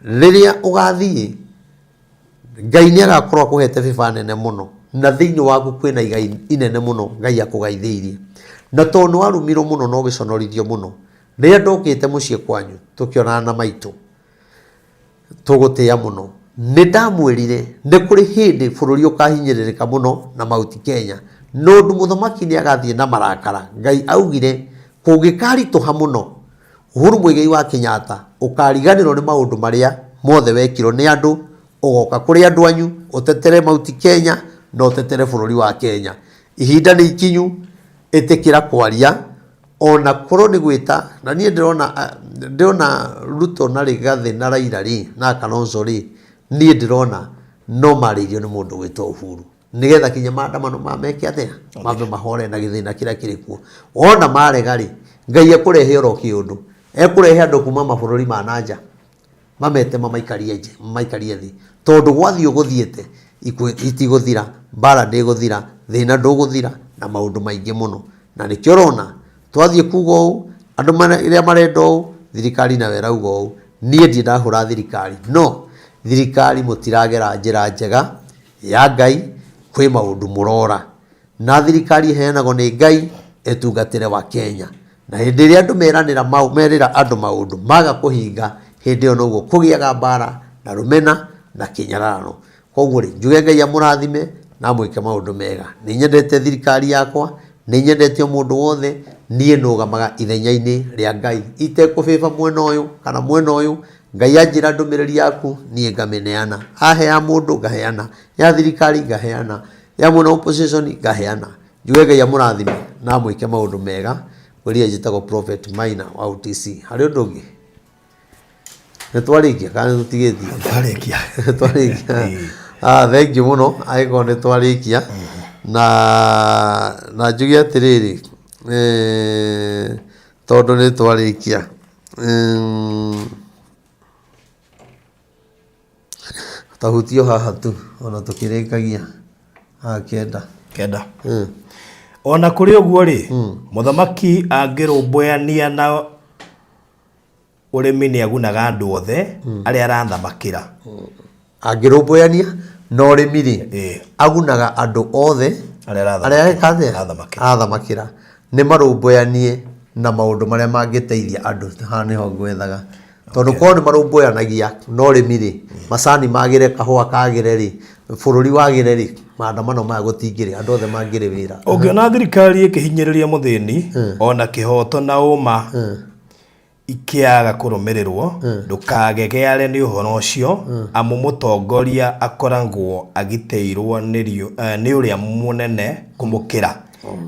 Rĩrĩa ũgathiĩ, Ngai nĩ agakorwo akũhete favor nene mũno, na thĩinĩ waku kwĩna igai inene mũno Ngai akũgaithĩirie. Na tondũ nĩ warumirwo mũno na ũgĩconorithio mũno, rĩrĩa ndokĩte mũciĩ kwanyu tũkĩonana na maitũ, tũgũtĩa mũno, nĩ ndamwĩrire nĩ kũrĩ hĩndĩ bũrũri ũkahinyĩrĩrĩka mũno na Mount Kenya, na ũndũ mũthamaki nĩ agathiĩ na marakara. Ngai augire kũngĩkaritũha mũno, Uhuru Muigai wa Kenyatta ũkariganĩrwo nĩ maũndũ marĩa mothe wekirwo nĩ andũ, ũgoka kũrĩ andũ anyu ũtetere Mount Kenya na ũtetere bũrũri wa Kenya. Ihinda nĩ ikinyu, ĩtĩkĩra kwaria ona korwo nĩ gwĩta, na niĩ ndĩrona ndĩrona Ruto na Rigathĩ na Raila rĩ na Kalonzo rĩ, niĩ ndĩrona no marĩirio nĩ mũndũ ũgwĩtwo Uhuru. Nĩgetha kinya maandamano ma meke atĩa mambe mahore na gĩthĩna kĩrĩa kĩrĩ kuo. Wona marega rĩ, Ngai ekũrehe oro kĩũndũ, ekũrehe andũ kuma mabũrũri ma na nja mamete mamaikarie nje, mamaikarie thĩ, tondũ gwathiĩ gũthiĩte ikuũ itigũthira, mbara ndĩgũthira, thĩna ndũgũthira na maũndũ maingĩ mũno. Na nĩkĩo ũrona twathiĩ kuga ũũ, andũ arĩa marenda ũũ, thirikari nayo ĩrauga ũũ. Niĩ ndirĩ ndahũra thirikari, no thirikari mũtiragera njĩra njega ya Ngai kwĩ maũndũ mũrora na thirikari ĩheanagwo nĩ Ngai ĩtungatĩre wa Kenya na hĩndĩ ĩrĩa andũ meranĩra merĩra andũ maũndũ maga kũhinga hĩndĩ ĩyo noguo kũgĩaga mbara na rũmena na kĩnyararano. Koguo rĩ njuge Ngai amũrathime na amwĩke maũndũ mega. Nĩ nyendete thirikari yakwa, nĩ nyendete o mũndũ wothe, niĩ nũgamaga ithenya-inĩ rĩa Ngai itekũbĩba mwena ũyũ kana mwena ũyũ. Ngai anjĩra ndũmĩrĩri yaku niĩ ngamĩneana, ahe ya mũndũ ngaheana, ya thirikari ngaheana, ya mwena wa opposition ngaheana. Njuge Ngai amũrathime na amwĩke maũndũ mega. Ngwĩrire njĩtagwo Prophet Maina wa UTC. Harĩ ũndũ ũngĩ? Nĩ twarĩkia kana nĩ tũtigĩtie? Twarĩkia. Twarĩkia. Ah, thank you mũno angĩkorwo nĩ twarĩkia. Na na njuge atĩrĩrĩ, eh, tondũ nĩ twarĩkia. Tahutio haha tu ona tũkĩrĩkagia haha kenda. Kenda. Ona kũrĩ ũguo rĩ, mũthamaki angĩrũmbũyania na ũrĩmi nĩ agunaga andũ othe arĩa arathamakĩra. Angĩrũmbũyania na ũrĩmi rĩ, agunaga andũ othe Arĩa arĩa areka atĩa? Arathamakĩra. Arathamakĩra. Nĩ marũmbũyanie Na maũndũ marĩa mangĩteithia andũ, haha nĩho ngwethaga, tondũ korwo nĩ marũmbũyanagia na ũrĩmi rĩ, macani magĩre, kahũa kagĩre rĩ, bũrũri wagĩre rĩ, maandamano maya gũtingĩrĩ, andũ othe mangĩrĩ wĩra. Ũngĩona thirikari ĩkĩhinyĩrĩria mũthĩni, ona kĩhoto na ũma ikĩaga kũrũmĩrĩrwo, ndũkagegeare nĩ ũhoro ũcio, amu mũtongoria akoragwo agitĩirwo nĩ ũrĩa mũnene kũmũkĩra,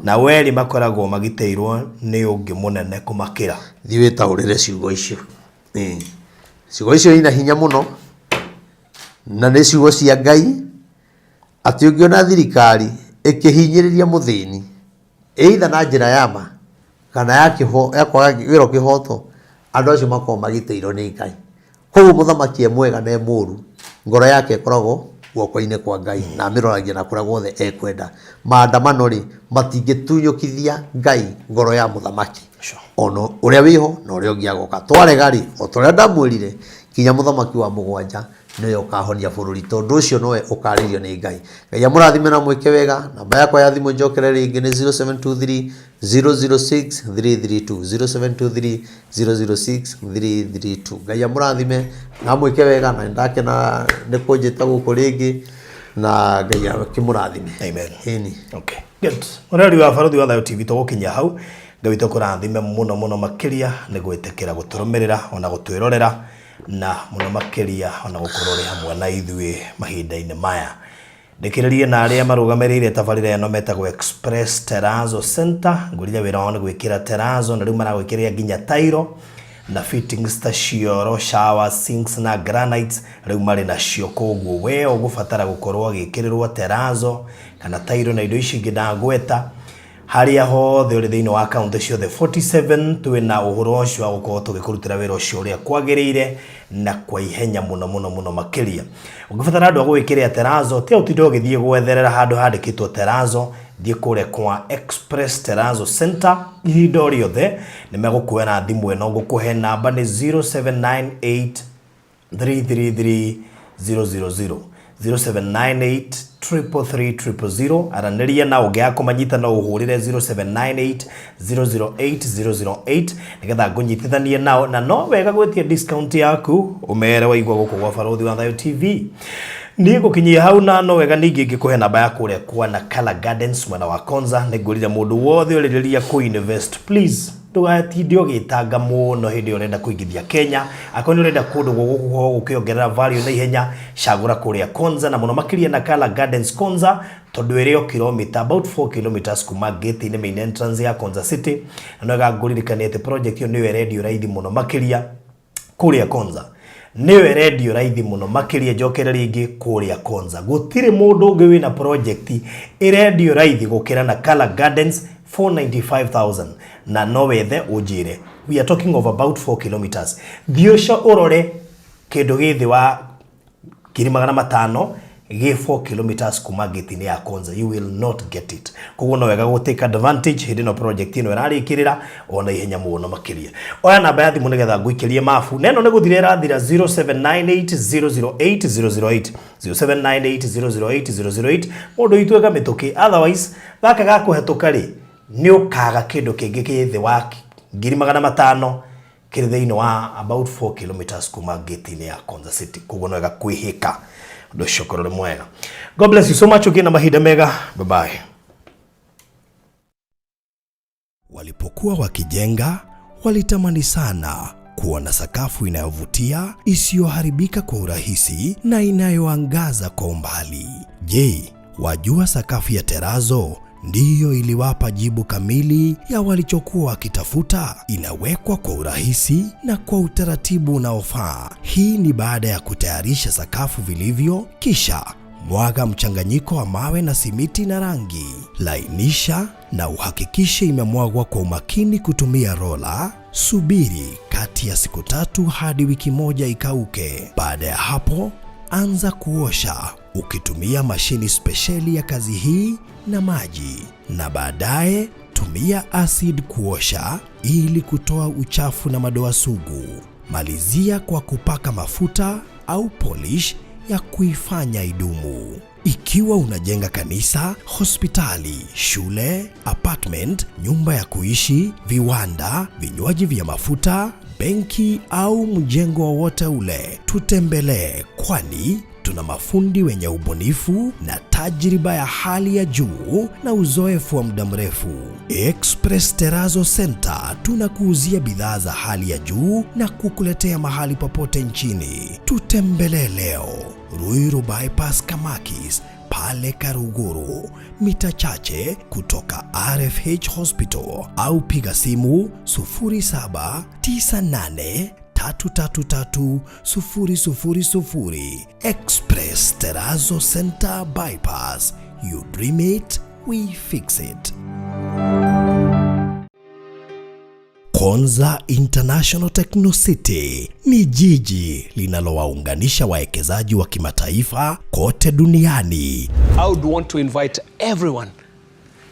na erĩ makoragwo magitĩirwo nĩ ũngĩ mũnene kũmakĩra. Thiĩ wĩtaũrĩre ciugo icio. Ĩĩ. Ciugo icio ina hinya mũno, na nĩ ciugo cia Ngai, atĩ ũngĩona thirikari ĩkĩhinyĩrĩria mũthĩni, either na njĩra ya ma kana ya kĩho, ya kwaga gwĩrwo kĩhoto, andũ acio makoragwo magitĩirwo nĩ Ngai. Koguo mũthamaki e mwega na e mũru, ngoro yake ĩkoragwo guoko-inĩ kwa Ngai na amĩroragia na kũrĩa guothe ekwenda. Maandamano rĩ, matingĩtunyũkithia Ngai ngoro ya mũthamaki. Ona ũrĩa wĩho na ũrĩa ũngĩ agoka. Twarega rĩ, o ta ũrĩa ndamwĩrire, kinya mũthamaki wa mũgwanja nĩwe ũkahonia bũrũri, tondũ ũcio nowe ũkarĩrio nĩ Ngai. Ngai amũrathime na amwĩke wega. Namba yakwa ya thimũ njokere rĩngĩ nĩ 0723 006 332, 0723 006 332. Ngai amũrathime na amwĩke wega, na nĩndakena nĩ kũnjĩta gũkũ rĩngĩ, na Ngai akĩmũrathime. Amen. Ĩni. Okay. Good. Mũreri wa Barũthi wa Thayũ TV, tũgũkinyia hau. Ngai witũ kũrathime mũno mũno makĩria nĩ gwĩtĩkĩra gũtũrũmĩrĩra ona gũtwĩrorera, na mũno makĩria ona gũkorwo ũrĩ hamwe na ithuĩ mahinda-inĩ maya. Ndĩkĩrĩrie na arĩa marũgamĩrĩire tabarĩra ĩno metagwo Express Terrazzo Center. Ngũrire wĩra wao nĩ gwĩkĩra terrazzo, na rĩu maragwĩkĩrĩra nginya tairo na fittings ta cioro, shower, sinks na granites rĩu marĩ nacio. Koguo we ũgũbatara gũkorwo agĩkĩrĩrwo terrazzo kana tairo na indo ici ingĩ ndagweta, harĩa hothe ũrĩ thĩinĩ wa kaunti ciothe 47, twĩna ũhoro ũcio wa gũkorwo tũgĩkũrutĩra wĩra ũcio ũrĩa kwagĩrĩire na kwa ihenya mũno mũno mũno makĩria. Ũngĩbatara andũ a gũgĩkĩrĩra terrazzo, tiga ũtinde ũgĩthiĩ gwetherera handũ handĩkĩtwo terrazzo, thiĩ kũrĩa kwa Express Terrazzo Center ihinda o rĩothe nĩ megũkuoya na thimũ ĩno ngũkũhe. Namba nĩ 0798 333 000, 0798 333 000. Aranĩria na ũngĩaga kũmanyita, no ũhũrĩre 0798 008 008 nĩgetha ngũnyitithanie nao. Na no wega gwĩtia discount yaku, ũmere waigua gũkũ gwa Barũthi wa Thayũ TV. Niĩ ngũkinyia hau, na no wega ningĩ ngĩkũhe namba ya kũrĩa kwa Nakala Gardens mwena wa Konza. Nĩ ngwĩrire mũndũ wothe ũrĩrĩria kũ invest, please ndũgatinde ũgĩtanga mũno hĩndĩ ĩyo ũrenda kũigithia Kenya. Akorwo nĩ ũrenda kũndũ gũgũkorwo gũkĩongerera value na ihenya, cagũra kũrĩa Konza, na mũno makĩria Nakala Gardens Konza, tondũ ĩrĩ o kilomita, about 4 kilometers kuma gate-inĩ, main entrance ya Konza City. Na no wega ngũririkanie atĩ project ĩyo nĩyo ĩrendio raithi mũno makĩria kũrĩa Konza, nĩyo ĩrendio raithi mũno makĩria. Njokere rĩngĩ, kũrĩa Konza gũtirĩ mũndũ ũngĩ wĩna project ĩrendio raithi gũkĩra Nakala Gardens, 495,000, na no wethe ũnjĩre. We are talking of about 4 kilometers. Thiĩ ũcio ũrore kĩndũ gĩ thĩ wa 500,000 gĩ 4 kilometers kuma gate-inĩ ya Konza, you will not get it. Koguo no wega gũ take advantage hĩndĩ ĩno project ĩno ĩrarĩkĩrĩra ona ihenya mũno makĩria. Oya namba ya thimũ nĩgetha ngũikĩrie mabu, na ĩno nĩ gũthira ĩrathira, 0798 008 008, 0798 008 008. Mũndũ witũ ĩka mĩtũkĩ, otherwise gaka gakũhetũka rĩ, nĩ ũkaga kĩndũ kĩngĩ kĩ thĩ wa 500,000 kĩrĩ thĩinĩ wa about 4 kilometers kuma gate-inĩ ya Konza City. Koguo no wega kwĩhĩka ũndũ ũcio ũkorwo ũrĩ mwega. God bless you so much, ũgĩe na mahinda mega. Bye bye. Walipokuwa wakijenga, walitamani sana kuona sakafu inayovutia, isiyoharibika kwa urahisi na inayoangaza kwa umbali. Je, wajua sakafu ya terrazzo ndiyo iliwapa jibu kamili ya walichokuwa wakitafuta? Inawekwa kwa urahisi na kwa utaratibu unaofaa. Hii ni baada ya kutayarisha sakafu vilivyo, kisha mwaga mchanganyiko wa mawe na simiti na rangi. Lainisha na uhakikishe imemwagwa kwa umakini kutumia rola. Subiri kati ya siku 3 hadi wiki 1 ikauke. Baada ya hapo, anza kuosha ukitumia mashini spesheli ya kazi hii na maji, na baadaye tumia acid kuosha ili kutoa uchafu na madoa sugu. Malizia kwa kupaka mafuta au polish ya kuifanya idumu. Ikiwa unajenga kanisa, hospitali, shule, apartment, nyumba ya kuishi, viwanda, vinywaji vya mafuta, benki au mjengo wowote ule, tutembelee, kwani tuna mafundi wenye ubunifu na tajriba ya hali ya juu na uzoefu wa muda mrefu. Express Terrazzo Center tunakuuzia bidhaa za hali ya juu na kukuletea mahali popote nchini. Tutembelee leo Ruiru Bypass Kamakis pale Karuguru, mita chache kutoka RFH Hospital, au piga simu 0798 333 000. Express Terrazzo Center Bypass. You dream it, we fix it. Konza International Techno City ni jiji linalowaunganisha wawekezaji wa kimataifa kote duniani. I would want to invite everyone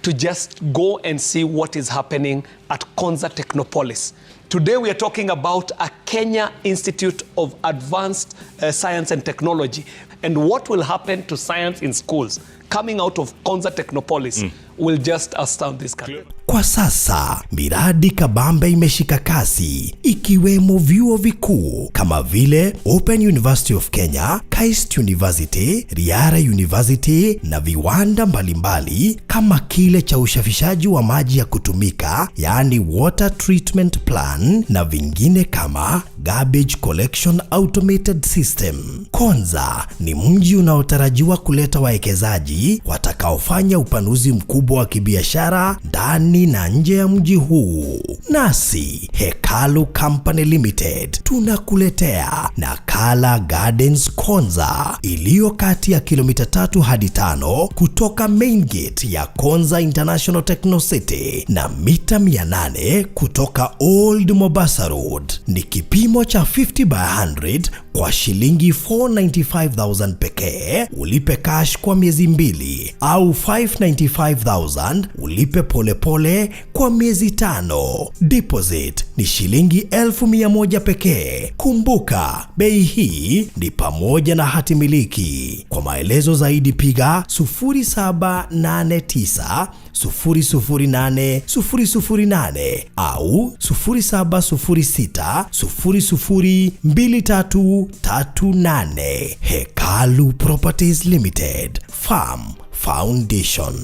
to just go and see what is happening at Konza Technopolis. Today we are talking about a Kenya Institute of Advanced Science and Technology and what will happen to science in schools coming out of Konza Technopolis will just astound this country. Kwa sasa miradi kabambe imeshika kasi ikiwemo vyuo vikuu kama vile Open University of Kenya, KAIST University, Riara University na viwanda mbalimbali kama kile cha usafishaji wa maji ya kutumika, yaani water treatment plant, na vingine kama garbage collection automated system. Konza ni mji unaotarajiwa kuleta wawekezaji watakaofanya upanuzi mkubwa wa kibiashara ndani na nje ya mji huu. Nasi Hekalu Company Limited tunakuletea Nakala Gardens Konza iliyo kati ya kilomita 3 hadi 5 kutoka main gate ya Konza International Techno City na mita 800 kutoka Old Mombasa Road. Ni kipimo cha 50 by 100 kwa shilingi 495,000 pekee, ulipe cash kwa miezi 2, au 595,000 ulipe polepole pole kwa miezi 5. Deposit ni shilingi 100,000 pekee. Kumbuka, bei hii ni pamoja na hati miliki. Kwa maelezo zaidi piga 0789 008 008 au 0706 002338. Hekalu Properties Limited, Farm Foundation.